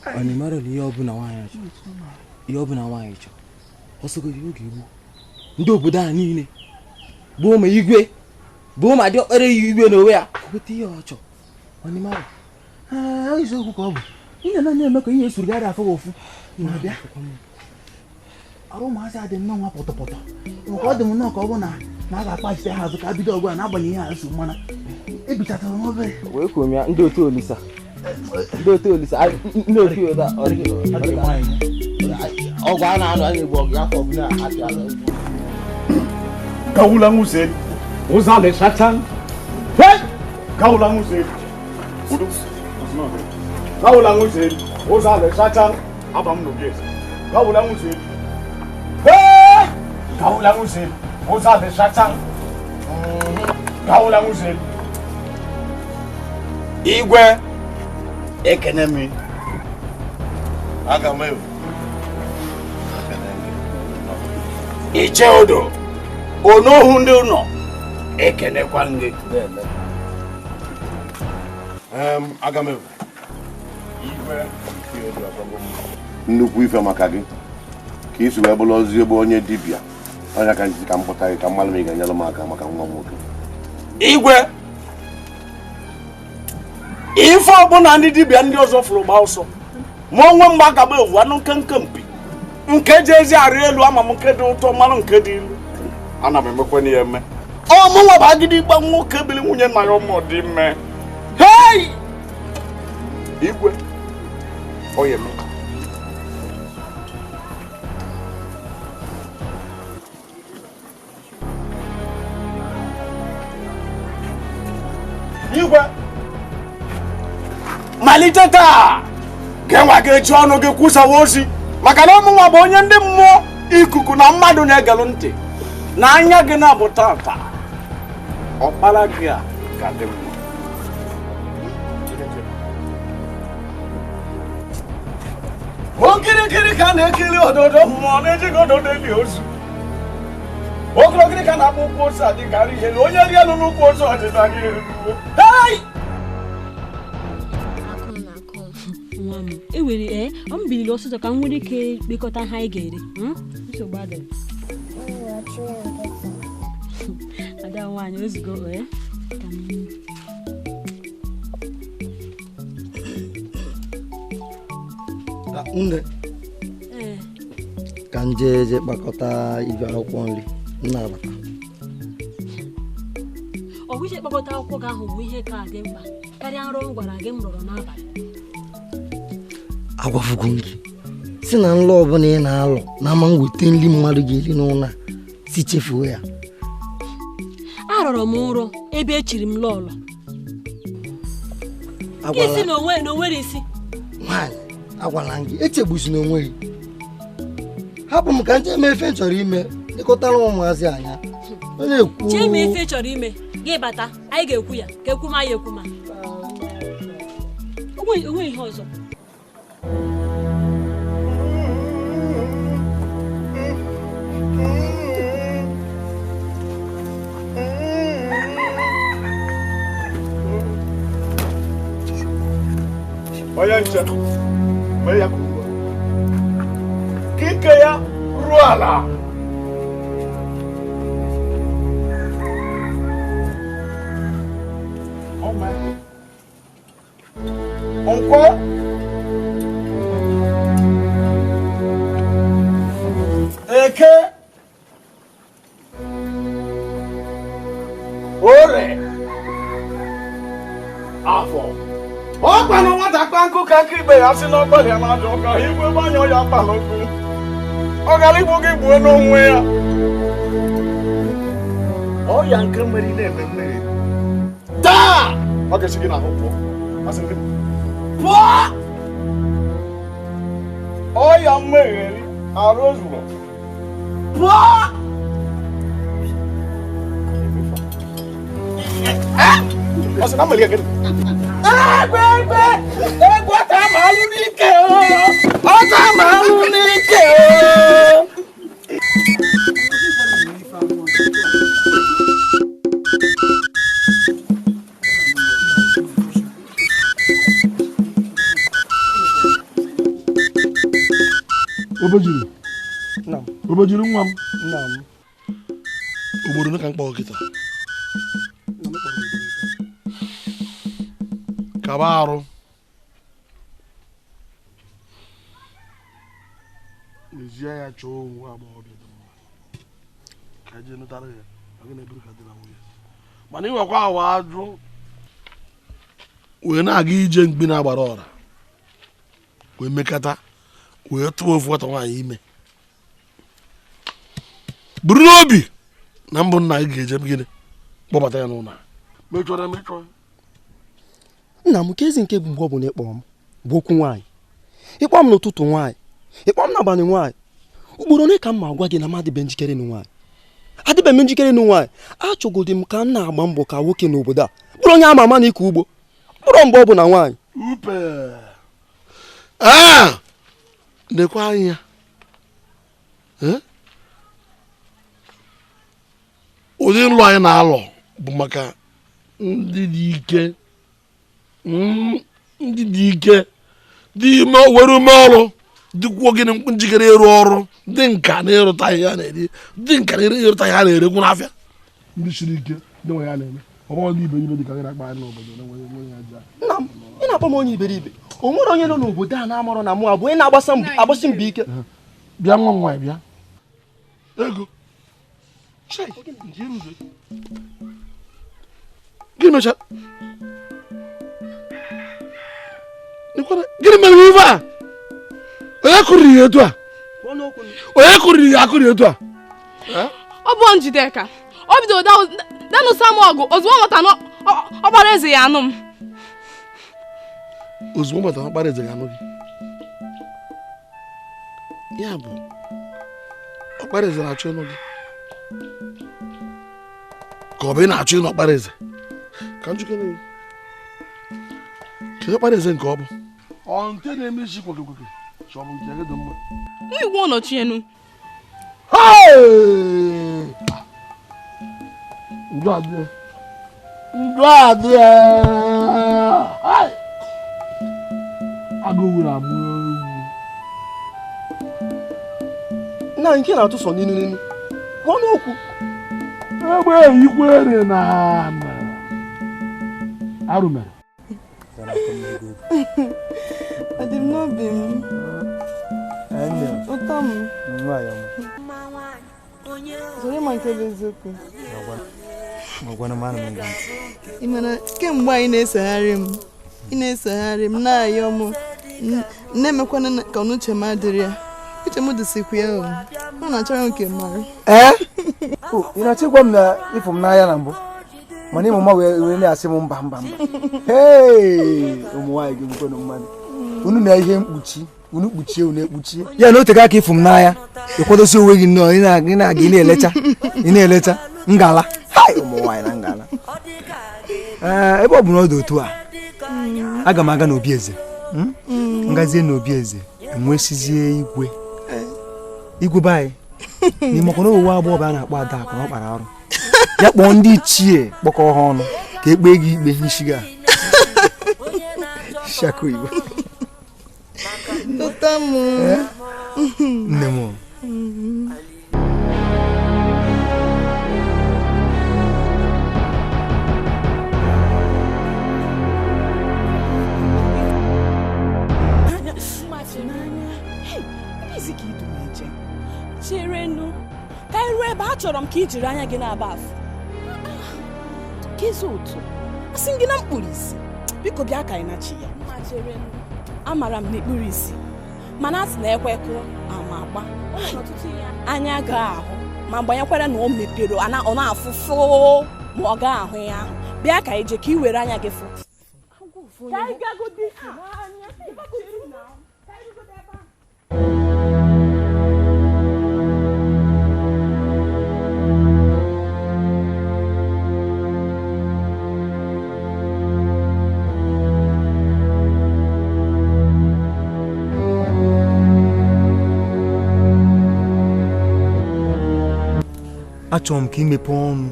S14: ọ na-emara na ihe ọbụla nwaanyị chọrọ, ihe ọbụla nwaanyị chọrọ, ọsọgodi oge egbu ndị obodo a niile gbuo ma igwe, gbuo ma dị ọkpara igwe n'onwe ya, weta ihe ọ chọrọ. Ọ na-emara.
S13: Eziokwu ka ọ bụ. Ihe na-eme ka ihe esuru gari afọ ofu. Na-abịa. Arụ ụmụazị a dị nnọọ nwa pọtọpọtọ. Maka ọ dị m nnọọ ka ọ bụ na a ga-akpachite ha azụ ka a bido ọgụ a n'agbanyeghị ihe a nsogbu, mana ebichatara m obere.
S14: Wee kwuo m ya, ndị otu Olisa. Ndị otu Olisa, ndị otu Olisa, ọgụ a na-anụ a na-egbu ọgụ ya afọ ọbụla apịala.
S21: Gawula nguzeli, uzale satan. Hey! Gawula nguzeli. Udu. Gawula nguzeli, uzale satan. Abam no bies. Gawula nguzeli. Hey! Gawula nguzeli, uzale satan. Gawula nguzeli. Igwe ekene mi.
S18: Aga m ewu.
S21: Iche odo. Onohu ndị ụlọ ekenekwa gị.
S18: Aga m ewu. Nnukwu ife maka gị ka isi wee bụrụ ozi ebe onye dibịa onye ka nji ka m pụta gị ka mmalụ m ị ga-enyere m aka maka nwa m nwoke.
S21: Igwe, ife ọbụla ndị dibịa ndị ọzọ fụrụ gba ọsọ ma onwe mgbe aka m ewu anụ nkenke mpi nke ji ezi arị elu, ama m nke dị ụtọ mmanụ nke dị ilu, ana m emekwa ya eme. Ọ mụnwa bụ agidi gba nwoke biri nwunye nna ya ụmụ dị mme. Hei! Igwe, ọ ya eme. Igwe, malite taa ka enwa ga-eji ọnụ gị kwusawa ozi maka na ọmụnwa bụ onye ndị mmụọ ikuku na mmadụ na-egelụ ntị na anya gị na-abụ tata ọkpara gị a ga-adị mma. Okirikiri ka na-ekiri ododo mmụọ na-ejighị ododo eli ozu. Okirikiri ka na-akpọ ụkwụ ozu adịgarị elu, onye ri elu n'ụkwụ ozu ọdịda gị elu. Hei!
S4: Nwa m, ewere ọ m biliri ọsịsọ ka m nwere ike kpekọta ha anyị ga-eri. Nsogbu adịghị. Ada nwaanyị ozugbo ka m
S22: nne ka m jee jee kpakọta ibe akwụkwọ nri m na-abata.
S4: Ọ bụ ije kpakọta akwụkwọ gị ahụ bụ ihe ka dị mkpa karịa nrọ m gwara gị m rọrọ n'abalị.
S22: Agwafugo m gị si na nlọ ọbụla ị na-alọ na ama mweta nri mmadụ ga-eri n'ụlọ si chefuo ya.
S4: Arọrọ m nrọ ebe echiri m lọlọ. Isi na onwere isi.
S22: Nwaanyị, agwala m gị echegbuzina onwe gị. Hapụ m ka m jee mee ife m chọrọ ime, lekọtara ụmụazị anya. Onye ekwu
S4: jee mee ife chọrọ ime, gị bata, anyị ga-ekwu ya, ka ekwu ma ya ekwu ma. Onwe ihe ọzọ.
S21: Onye nche, mee ya ka ike ya ruo ala. Nkwọ eke ore afọ ọ kpanụ nwata kpa nkụ ka nkụ ibe ya si n'ọgbalị ya na-ajọ ụka igwe gbanye ya kpalụkwu ọ gara igbu gị gbuo n'onwe ya. Ọya nke mmeri na-eme mmeri taa ọ ga-esi gị n'ahụ pụọ. Asị gị pụọ. Ọya mmegheri arụ ozugbo pụọ. Ọ sị na mmeri gị egbe egbe egbe ọta ma alụ n'ike ọta ma alụ n'ike.
S18: Obejiri. Obejiri nwa m. Ugboro ole ka m kpọrọ gị taa? Kaba arụ. N'ezie ya chọọ onwe agbọghọbịa dị mma. Ka eje nụtara ya, ọ gị na-eburu ka dị na nwunye. Mana ịnwekwa awa ajụ wee na-aga ije mkpi na-agbara ọra wee mekata wee tụọ ofu nwata nwaanyị ime. Buru n'obi na mbụ nna gị ga-eje gịnị kpọbata ya n'ụlọ. Mechọrọ emechọ.
S15: Nna m ka ezi nke bụ mgbe ọ bụla ịkpọ m bụ okwu nwaanyị. Ịkpọ m n'ụtụtụ nwaanyị, ịkpọ m n'abalị nwaanyị. Ugboro ole ka m ma agwa gị na m adịbe njikere nụ nwaanyị? Adịbe m njikere nụ nwaanyị. Achọgodi m ka m na-agba mbọ ka nwoke n'obodo a bụrụ onye ama ama na ịkọ ugbo, bụrụ mgbe ọ bụ na nwaanyị.
S18: Upe. Nekwa anya. Ụdị nlụ anyị na-alọ bụ maka ndị dị ike, ndị dị ike, dị ime were ume ọrụ, dịkwuo gịnị njikere ịrụ ọrụ, dị nka na ịrụta ihe a na-eri, dị nka na ịrụta ihe a na-erekwu n'afịa. Ndị siri ike, ndị nwe ya na-eme. Ọ bụghị ndị iberibe dị ka gị na-akpa anyị n'obodo na-enweghị onye aja.
S15: Nna m, ị na-akpọ m onye iberibe. O nwere onye nọ n'obodo a na-amarọ na mụ abụ onye na-agbasi mbọ ike.
S18: Bịa nwa m nwaanyị bịa. Ego. Gịnị mechara? Gịnị mere ife a? Onye kụriri ya etu a? Onye kụriri ya akụriri etu a?
S20: Ọ bụ Njideka. O bidoro danụsa m ọgụ ozugbo ọ mata na ọkpara eze ya anụ m.
S18: Ozugbo ọ mata na ọkpara eze ya anụ gị? Ya bụ ọkpara eze na-achọ ịnụ gị? Ka ọ bụ ị na-achọ ịnụ ọkpara eze? Ka m jikere gị. Kedu ọkpara eze nke ọ bụ? Ọ nke na-eme isi kwekekweke ọ bụ nke gị dị mma?
S20: Nwa igwe ọnọchienu.
S18: Ndụ adị. Ndụ adị. Agụ wuru amụ ewu.
S15: Nna nke na-atụ sọ n'inu n'inu. Kwuo n'okwu.
S18: Egbe eyikwere na arụ mere.
S6: Adị m n'obi m. Ụtọ m. Zoro ịma nke bụ eziokwu. Ị mana kemgbe anyị na-esogharị m, na-ayọ m, na-emekwana ka ọnụuche m adịrị ya. Uche m dịsịkwa ya o. Ọ na-achọrọ nke mara.
S7: Ee? Ị na-achọ ịgwa m na ịfụ m n'anya na mbụ? Mana ịmụ mma wee na-asị m mba mba mba. Hei! Ụmụ nwaanyị ga-egbukwanụ mmadụ. Unu na ihe mkpuchi, unu kpuchie, unu ekpuchie. Ya na otego aka ịfụ m n'anya, ịkwadosi onwe gị nnọọ, ị na-aga ị na-elecha, ị na-elecha, ngala. Hai! Ụmụ nwaanyị na ngala. Ee, ebe ọ bụ na ọ dị otu a, aga m aga n'obi eze. Ngazie n'obi eze, enwesizie igwe. Igwe be anyị. N'ime ọkwa na owu agbọghọ a na-akpọ Adakụ na ọ kpara arụ. Ya kpọọ ndị ichie kpọkọọ ha ọnụ ka e kpee gị ikpe n'isi gị a. Shako Igbo. Nne m.
S3: Cherenu ka i ruo ebe achọrọ m ka i jiri anya gị na-aba afụ. Ka otu asị m gị na mkpụrụ isi, biko bịa ka anyị nachi ya. Amara m na ikpuru isi, mana a sị na ekwe kụọ ama agba anya agaghị ahụ, ma gbanyekwara na o mepere ọ na-afụfụ ma ọ gaghị ahụ ya ahụ. Bịa ka ije ka i were anya gị fụ.
S7: Achọrọ m ka ị mepee ọnụ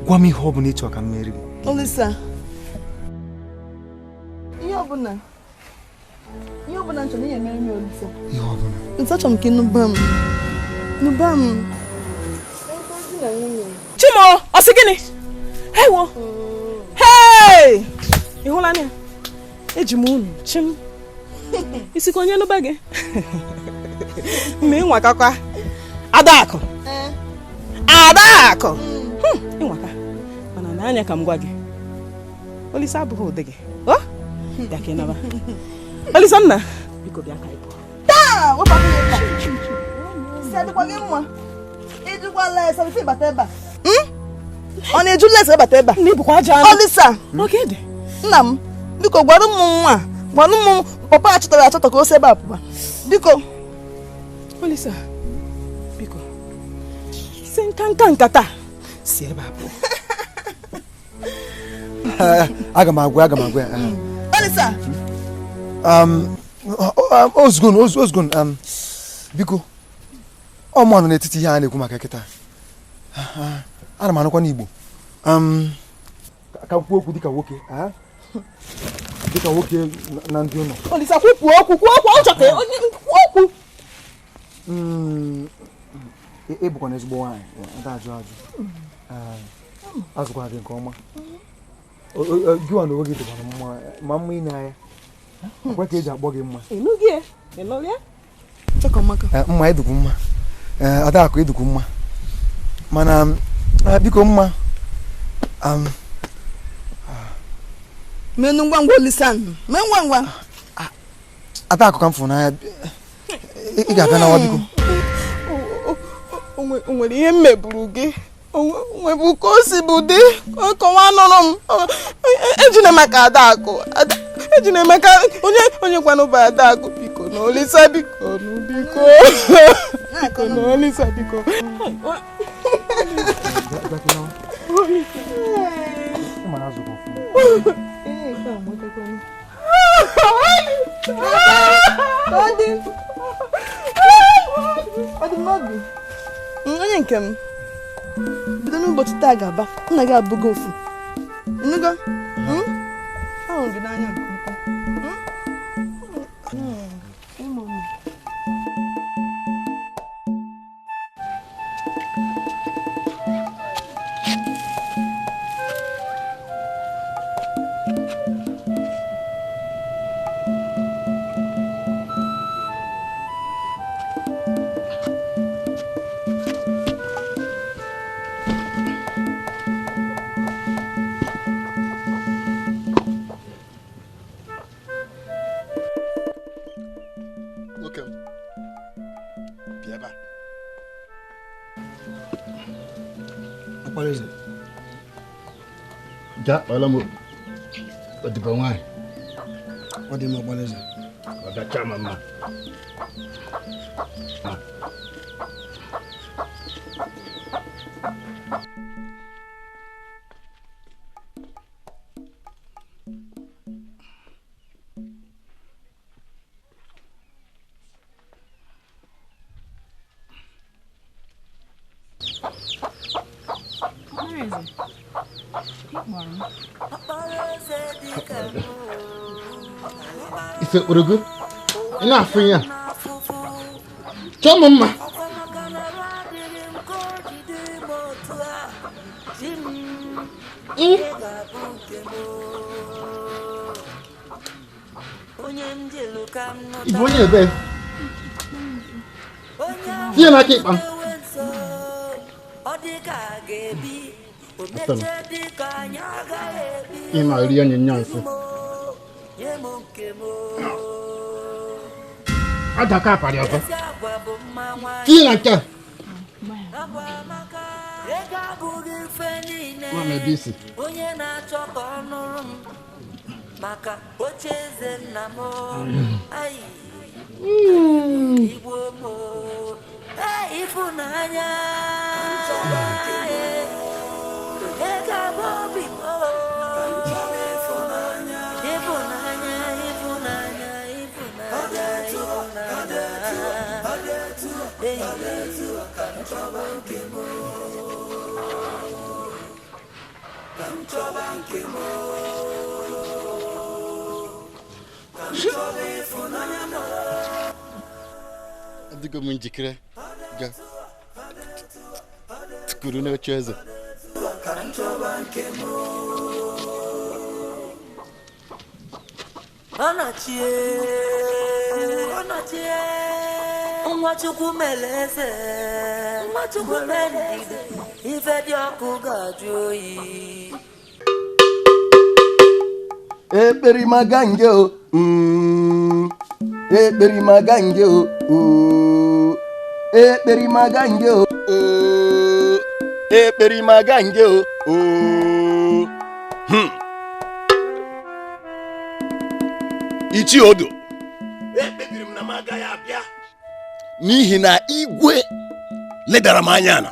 S7: gwa m ihe ọ bụla ị chọrọ ka m mere gị.
S6: Olisa, ihe ọbụla m chọrọ ihe mere m Olisa.
S7: Ihe ọbụla.
S6: Olisa, achọrọ m ka ị nụba m. Nụba m.
S1: Chimo, ọ sị gịnị? Ewo. Hey! Ị hụla ya? Eji m unu chim. Isi ka onye nụba gị. Mma ịnwakakwa. Adakụ. Adakụ. Ịnwaka. Mana n'anya ka m gwa gị. Olisa abụghị ụdị gị. O? Bịa ka ị naba. Olisa nna. Biko bịa ka ị pụọ.
S6: Taa, wepụ aka gị ebe a. Isi adịkwa gị mma. Ejikwa lesa bifo ịbata ebe a. Ọ na-eju lesa ịbata ebe a? Olisa. Nna m, biko gwara ụmụ nwa, gwara ụmụ papa achọtara achọta ka o si ebe a pụba. Biko.
S1: Olisa, biko. Si nka nka nkata si ebe a pụọ.
S7: Aga m agwa ya.
S6: Olisa.
S7: Ozugbo, biko. Ọ mụ nọ n'etiti ihe a na-ekwu maka kịta. Ana m anụkwa n'Igbo. Ka kwuo okwu dịka nwoke, dịka nwoke na ndị ụlọ.
S1: Olisa, kwuo okwu, ọ chọrọ ka onye kwuo okwu.
S7: Ị bụkwa na ezigbo nwaanyị, ada ajụ ajụ. Azụkwara gị nke ọma. Gịwa na onwe gị dịkwana mma, ma mma ị na-anya. Ọkwa ka eji akpọ gị mma. Mma ịdịkwu mma. Adakụ ịdịkwu mma. Mana biko mma.
S6: Menu ngwa ngwa Olisa, mee ngwa ngwa.
S7: Adakụ ka m fụrụ n'anya. Ị ga-abịa nawa biko.
S1: O nwere ihe m meburu gị. Nwebu ka o si bụ dị kọwa nụrụ m. Ejina maka Adakụ. Ejina maka onye kwanụ bụ Adakụ biko na Olisa biko nụ biko. Biko na Olisa biko.
S6: Ọ dị mma obi. Onye nke m. Bido n'ụbọchị taa ga-aba, nna gị abụghị ofu. Ịnụgo? Ahụrụ gị n'anya nke ukwuu.
S11: Gaa kpọrọ m odibo nwaanyị.
S22: Ọ dị mma, Ọkpalaeze.
S11: Ọ gacha ma mma. Ife kpụrụ gị? Ị na-afụ ya? Chọọ m mma. Ị bụ onye ebe? Tinye n'aka ịkpa m. Ị na-eri onyinyo nsị. Adaka aparị ọzọ. Tinye na nke a. Nwa m ebe isi. Adịgo m njikere ga tukuru n'oche eze.
S8: Nwachukwu mere eze, Nwachukwu mere eze, ife dị ọkụ ga-ajụ oyi.
S9: Ekperima gange o, ekperima gange o, ekperima gange o, ekperima gange o.
S18: Ichie Odo, ekpebiri m na m agaghị abịa n'ihi na igwe ledara m anya na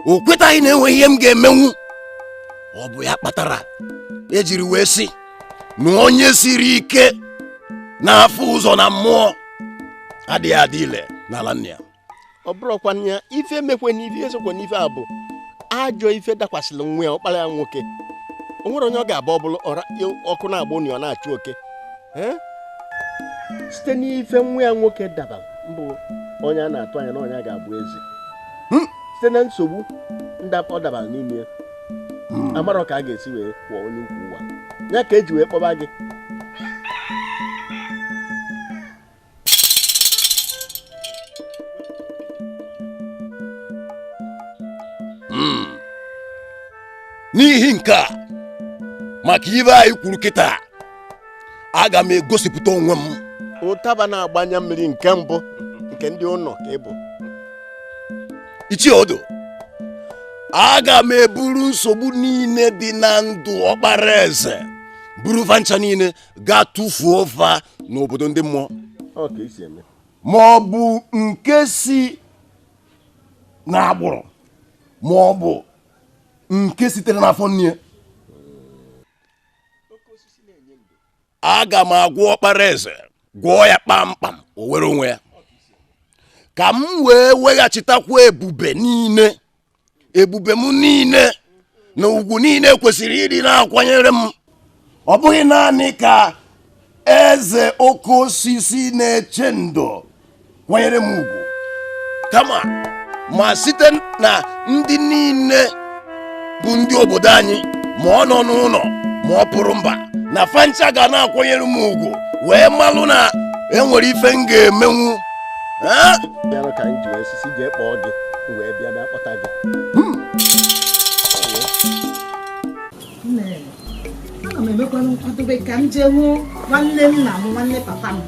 S18: o kwetaghị na enweghị ihe m ga-emenwu. Ọ bụ ya kpatara ejiri wee sị na onye siri ike n'afọ ụzọ na mmụọ adịghị adị ile n'ala nna ya.
S15: Ọ bụrụkwa ya ife mekwe n'ife esokwe n'ife a bụ ajọ ife dakwasịrị nwa ya, ọkpara ya nwoke. O nwere onye ọ ga-abụ ọ bụrụ ọkụ na-agba ọ na-achụ oke. Site n'ife nwa ya nwoke dabara mbụ onye a na-atụ anya na onye ga-abụ eze, site na nsogbu ọ dabara n'ime ya, amarọ ka a ga-esi wee kwụọ onye ukwu ụwa ya ka eji wee kpọba gị.
S18: N'ihi nke a, maka ibe anyị kwuru kịta, aga m egosipụta onwe m.
S15: Ụtaba na-agbanye mmiri nke mbụ nke ndị ụlọ ka ị bụ.
S18: Ichie Odo, aga m eburu nsogbu niile dị na ndụ ọkpara eze, buru fa ncha niile gaa tụfuo fa n'obodo ndị mmụọ. Ma ọ bụ nke si n'agbụrụ ma ọ bụ nke sitere n'afọ nne. Aga m agwọ ọkpara eze, gwọọ ya kpamkpam, o were onwe ya, ka m wee weghachitakwa ebube niile, ebube m niile na ugwu niile kwesịrị ịdị na-akwanyere m. Ọ bụghị naanị ka eze oke osisi na-eche ndo kwanyere m ugwu, kama ma site na ndị niile bụ ndị obodo anyị, ma ọ nọ n'ụlọ ma ọ pụrụ mba, na fancha ga na-akwanyere m ugwu wee malụ na enwere ife m ga-emenwu.
S15: Ka m ji wee sisi jee kpọọ gị wee bịa bịa kpọta gị.
S3: Ana m emekwanụ nkwadobe ka m jee hụ nwanne nna m, nwanne papa m,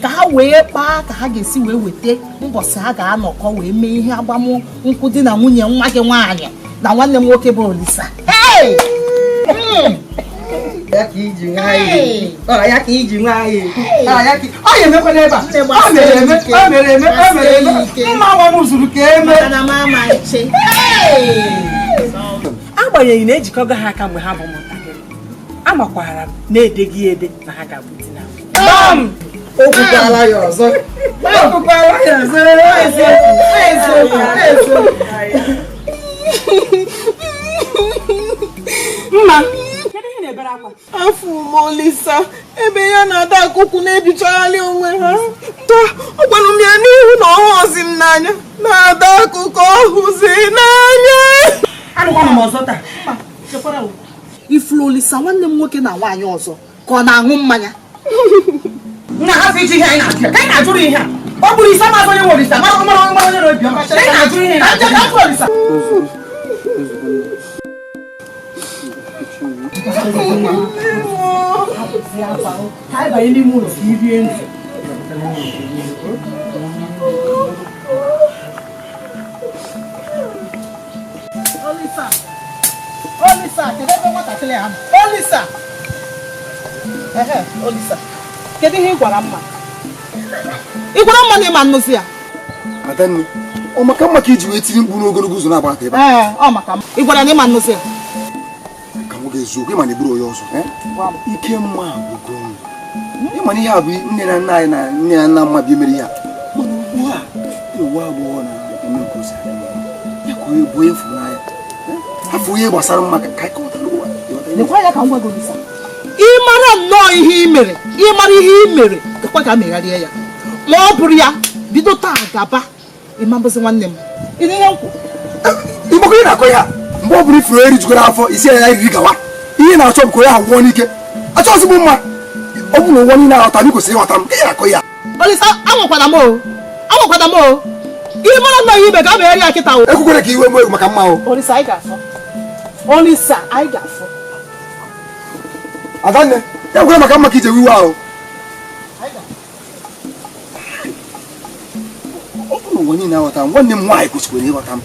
S3: ka ha wee kpaa ka ha ga-esi wee weta mbọsị ha ga-anọkọ wee mee ihe agbamnkwụ di na nwunye nwa gị nwaanyị na nwanne m nwoke bụ Olisa.
S17: Ya ka iji nwayọọ, ya ka iji nwayọọ, ya ka ọ ya-emekwana ebe a. Ọ mere eme, ọ mere eme, ọ mere eme. Mma nwa m zuru ka eme.
S1: Agbanyeghị na ejikọgo ha aka mgbe ha bụ ụmụntakịrị, amakwara m na-edeghị ede na ha ga-abụ di na nwunye.
S17: O kwukwala ya ọzọ. O kwukwala ya ọzọ. Eziokwu, eziokwu.
S1: Mma,
S6: afọ m Olisa ebe ya na ada akụkụ na-ebichagharị onwe ha. Ọ gwara m ya n'ihu na ọ hụzi m n'anya, na ada akụkọ ọhụzi n'anya.
S3: Arụkwana m ọzọ taa. Ifuru Olisa nwanne m nwoke na nwaanyị ọzọ ka ọ na-aṅụ mmanya.
S17: Nna ha fi ji ihe anyị na-ajụ ya, ka anyị na-ajụrụ ihe a. Ọ bụrụ Isa maazị onye nwe Olisa, mara mara mara onye na-obi ọma. Ka anyị na-ajụrụ ihe na ka ajụ Olisa.
S1: Ka anyị banye n'ime ụlọ ka i rie nri.
S3: Olisa, Olisa, kedu ebe nwatakịrị a nọ? Olisa! Ehe, Olisa, kedu ihe ị gwara mma? Ị gwara mma na ịma nnụzi ya?
S7: Adanne, ọ maka mma ka iji wee tiri mkpu n'ogologo ụzọ na-agba aka ebe a?
S3: Ee, ọ maka mma. Ị gwara na ịma nnụzi ya?
S7: Ka m ga-eziokwu, ịma na eburu onye ọzọ. Ike mma agwụgo m. Ịma na ihe a bụ nne na nna anyị na nne na nna mma bi mere ihe a. Mana ugbu a, ewu agbọghọ na-eme nke osi adị mma. Ya ka onye bụ onye fụrụ n'anya. Afọ ihe gbasara mma ka anyị kọwatara ụwa.
S3: Lekwa ya ka m gwa gị Olisa. Ị mara nnọọ ihe ị mere, ị mara ihe ị mere, gakwa ka megharịa ya.
S17: Ma ọ bụrụ ya, bido taa gaba. Ịma mbụzi nwanne m. Ị na ihe nkwu?
S7: Ịgbakọ ị na-akọ ya mgbe ọ bụla ifuru eri jikọrọ afọ isi ya riri gawa. Ihe na-achọ bụ ka onye ahụ gwụọ n'ike. Achọghịzị m mma. Ọ bụ na ụwa niile aghọta m, ị kwesịrị ịghọta m. Ị na-akọ ya.
S17: Olisa, anwakwana m o. Anwakwana m o. Ihe mara nna ya ibe ga abịa ya kịta o.
S7: Ekwukwere ka iwe m egwu maka mma o.
S17: Olisa, anyị ga-afọ. Olisa, anyị ga-afọ.
S7: Adanne, ya gwere maka mma ka ije wiwe ahụ. Ọ bụ na ụwa niile aghọta m, nwanne m nwaanyị kwesịkwara ịghọta m.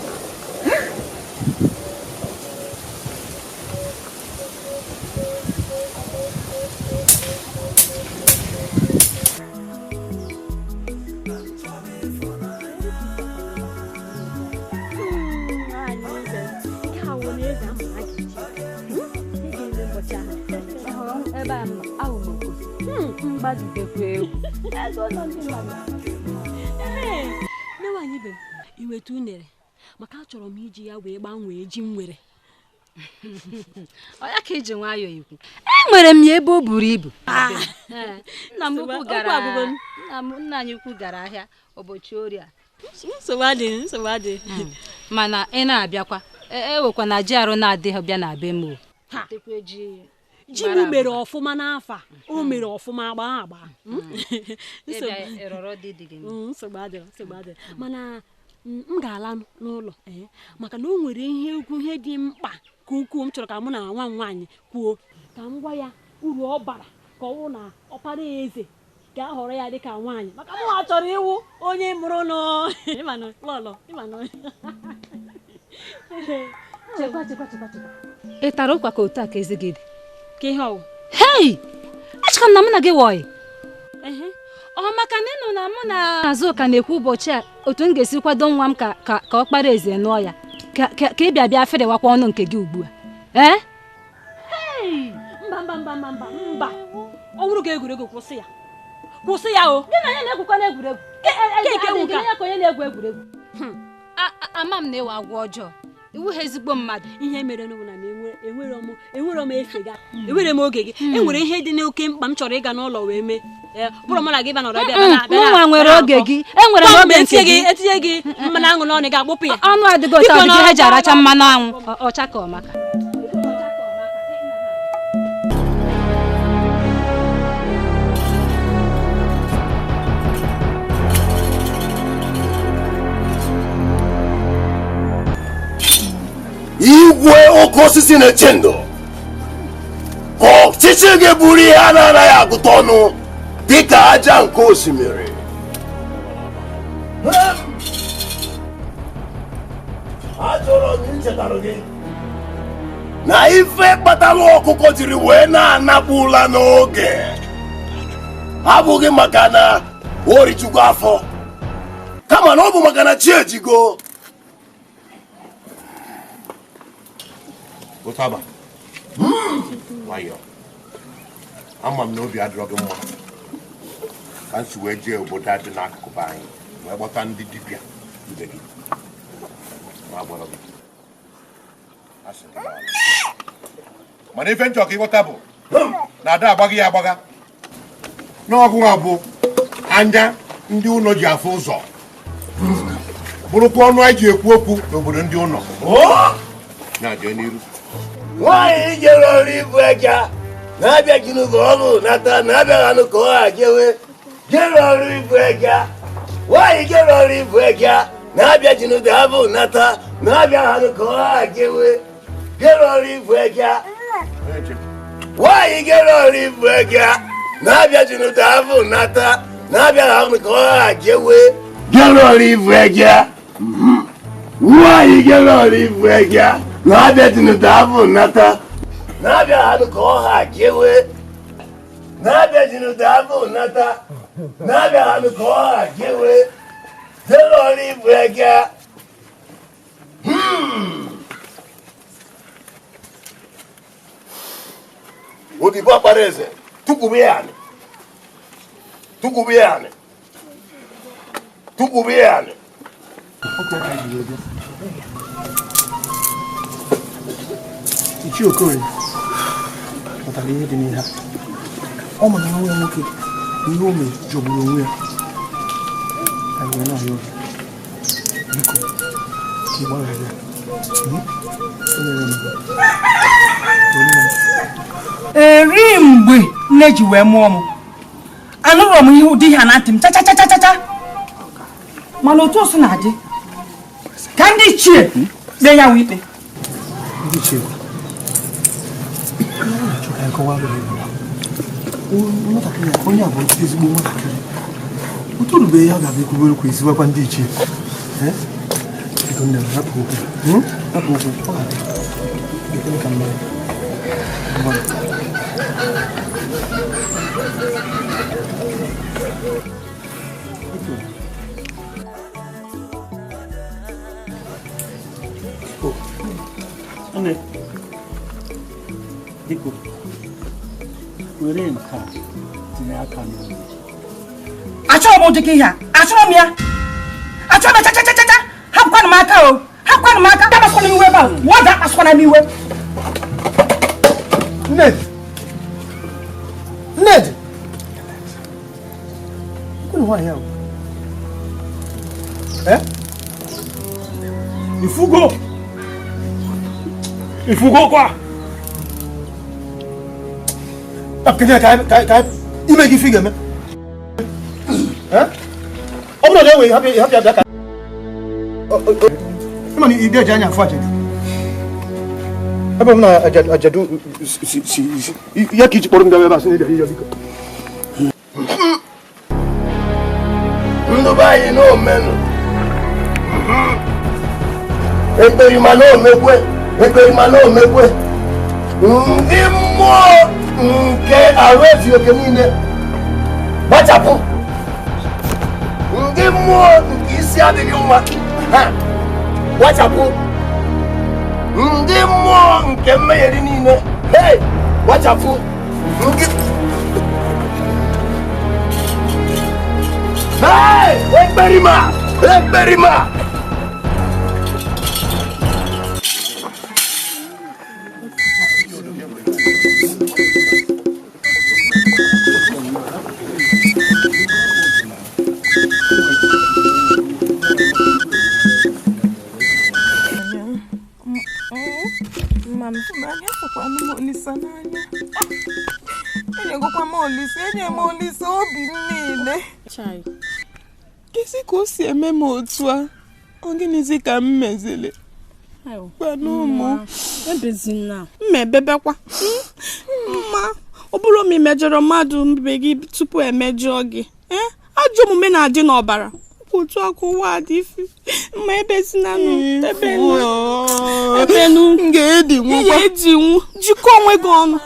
S4: Iweta unere maka achọrọ m iji ya wee gbanwee ji m nwere.
S3: Ọ ya ka iji nwayọọ ikwu. Enwere m ya ebe o buru ibu. Nna m ukwu gara nna anyị ukwu gara ahịa ụbọchị orie a.
S4: Nsogbu adịghị, nsogbu adịghị.
S3: Mana ị na-abịakwa ewekwa na ji arụ na-adịghị bịa na be m o.
S4: Ji m mere ọfụma n'afọ a, o mere ọfụma agba agba. Nsogbu adịghị, nsogbu adịghị. Mana m ga-ala n'ụlọ maka na o nwere ihe ukwu ihe dị mkpa ka ukwuu m chọrọ ka mụ na nwa m nwaanyị kwuo, ka m gwa ya uru ọ bara ka ọ bụrụ na ọkpara eze ga-ahọrọ ya dịka nwaanyị, maka mụ chọrọ iwu onye mụrụ nụ.
S3: Ị tara ụkwa ka otu a ka eze gị dị? Ka ihe ọwụ? Hei! Achọkwa m na mụ na gị wọyị. Ọ maka na ịnụ na mụ na Azụka na-ekwu ụbọchị a otu m ga-esi kwado nwa m ka ka ọkpara eze nụọ ya ka ị bịa bịa ferewakwa ọnụ nke gị ugbu a. Ee?
S4: Mba mba mba mba mba mba. Ọ bụrụ ka egwuregwu kwụsị ya. Kwụsị ya o.
S3: Gị na onye na-egwukwa n'egwuregwu. Ka onye na-egwu egwuregwu. Ama m na ịwa agwọ ọjọọ. Iwu ha ezigbo mmadụ.
S4: Ihe mere n'ụwa na enwere m efe gị, enwere m oge gị, enwere ihe dị n'oke mkpa m chọrọ ịga n'ụlọ wee mee. Bụrụ mụ na gị nọrọ bịa
S3: mụnwa nwere oge gị, enwere m oge nke gị.
S4: Etinye gị mmanụ aṅụ n'ọnụ ga-agbụpụ ya.
S3: Ọnụ adịghị otu ọdịdị ha ji aracha mmanụ anwụ ọcha ka ọmaka.
S18: Igwe oke osisi na-eche ndụ ka ọchịchị gị bụrụ ihe a na-anaghị agụta ọnụ dịka aja nke osimiri. Achọrọ m ichetara gị na ife kpatara ọkụkọ jiri wee na-anapụ ụla n'oge abụghị maka na o rijugo afọ, kama na ọ bụ maka na chi ejigo. Ụtaba, nwayọọ, ama m na obi adịrọ gị mma ka m si wee jee obodo a dị n'akụkụ be anyị wee gbọta ndị dibịa ibe gị ma gwara gị.
S2: Mana ife nchọ ka ịghọta bụ na ada agbaghị ya agbagha n'ọgụ a bụ anya ndị ụlọ ji afụ ụzọ bụrụkwa ọnụ anyị ji ekwu okwu n'obodo ndị ụlọ. Na-jee n'iru.
S9: Nwaanyị jere ọrụ ibu aja na-abịa jinugo ọrụ nata na-abịaghị anụ ka ọ ha jewe. Jere ọrụ ibu aja. Nwaanyị jere ọrụ ibu aja na-abịa jinugo abụ nata na-abịaghị anụ ka ọ ha jewe. Jere ọrụ ibu aja. Nwaanyị jere ọrụ ibu aja na-abịa jinugo abụ nata na-abịaghị anụ ka ọ ha jewe. Jere ọrụ ibu aja. Nwaanyị jere ọrụ ibu aja na-abịa jinugo abụ nata na-abịa anụ ka ọ ha jewe. Na-abịa jinugo abụ nata na-abịa anụ ka ọ ha jewe. Jere ọrụ ibu aja. Odibo akpara eze tukwube ya anị, tukwube ya anị, tukwube ya anị.
S15: Ichie Okorie pụtara ihe dị n'ihe a. Ọ ma na nwa ya nwoke na ihe o mere jọgburu onwe ya.
S7: Anyị wee na-arịọ gị, biko, ka ị gbaghara ya. O mere m.
S17: Eri mgbe nne ji wee mụọ m, anụrụ m ihe ụdị ihe na ntị m chachachachacha, mana otu o si na-adị ka ndị ichie kpee ya ikpe.
S7: Ndị ichie nwatakịrị onye a bụ ezigbo nwatakịrị, o torubeghị ya ga-abịa ekwubere okwu eziwakwa ndị ichie. Biko nne m, hapụ okwu, hapụ okwu, ọ ga-abịa ka mma.
S21: Nne, biko, were nke a tinye aka n'obi.
S17: Achọrọ m ụdị ihe a, achọrọ m ya, achọrọ m chachachachacha. Hapụkwanụ m aka o, hapụkwanụ m aka, akpasụkwana m iwe ebe a, nwada, akpasụkwana m iwe.
S7: Nnedi, Nnedi, kwunu nwaanyị ahụ.
S21: Ifugo, ifugo kwa.
S7: Ka ime gị ife ga-eme. Ọ bụrụ na enweghị hapụ ya bịa ka ịma na ide eji anya afụ ajadu. Ebe m na ajadu si ya ka iji kpọrọ m bịa ebe a sị na ịbịara ịyọ biko.
S9: Ndụ be anyị na omenụ ekperima na omekwe, ekperima na omekwe, ndị mmụọ nke arụ ezughị oke niile gbachapụ, ndị mmụọ nke isi adịghị mma ha gbachapụ, ndị mmụọ nke mmegheri niile hei gbachapụ, ndị hei ekperima, ekperima.
S6: Enyegokwa m Olise, enye m Olise obi m niile. Kesi ka o si eme m otu a, ọ gịnịzi ka m mezili? Gwanụ ụmụ.
S20: Mma ebebekwa. Mma, ọ bụrụ ma ị mejọrọ mmadụ mbe gị tupu emejọọ gị, ajọ omume na-adị n'ọbara. Otu aka ụwa dị ife. Mma ebezinanụ, ebenu, ebenu.
S6: M ga-edinwukwa.
S20: Ị ga-edinwu, jikọọ onwe gị ọnụ.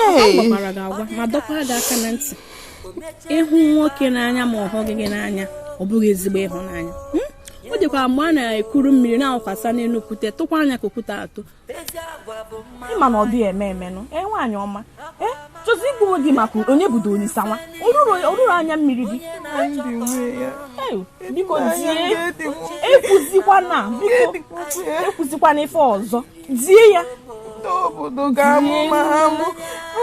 S4: A gwakwara gị agwa ma dọkwara gị aka na ntị. Ịhụ nwoke n'anya ma ọ hụghị gị n'anya, ọ bụghị ezigbo ịhụnanya. Ọ dịkwa mgbe a na-ekuru mmiri na-awụkwasa n'elu okwute, tụkwa anya ka okwute atụ.
S20: Ịma na ọ dịghị eme emenụ, nwaanyị ọma. Chọzi igbu onwe gị maka onye budo Olisa nwa, oruru anya mmiri gị. Biko die, ekwuzikwana, biko ekwuzikwana ife ọzọ, die ya.
S6: Obodo ga-amụ ma amụ,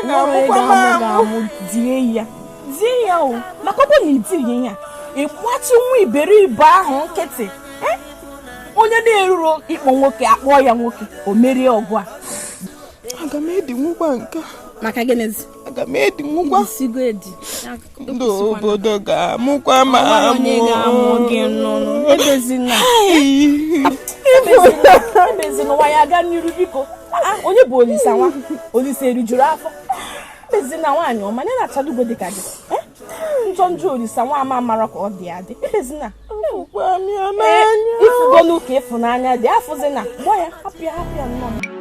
S6: ga-amụkwa m amụ.
S20: Die ya, die ya o, maka ọ bụrụ na i dighị ya, ịgbachi nwa iberibe ahụ nkịtị. Onye na-eruro ịkpọ nwoke akpọọ ya nwoke, o merie ọgụ a.
S6: Aga m edinwukwa nke a.
S4: Maka gịnịzi?
S6: Aga m edinwukwa.
S4: Isigo edi.
S6: Ndị obodo ga-amụkwa ma amụ.
S20: Onye ga-amụ gị nụnụ. Ebezina. Ebezina ụwa ya aga n'iru biko. Onye bụ Olisa nwa? Olisa erijuru afọ. Ebezina nwaanyị ọma, ya na-achadugo dịka gị. Njọ njọ Olisa nwa ama mara ka ọ dị adị. Ebezina. Ifugo n'ụka ịfụnanya dị afụzina. Gbọ ya, hapụ ya, hapụ ya nnọọ.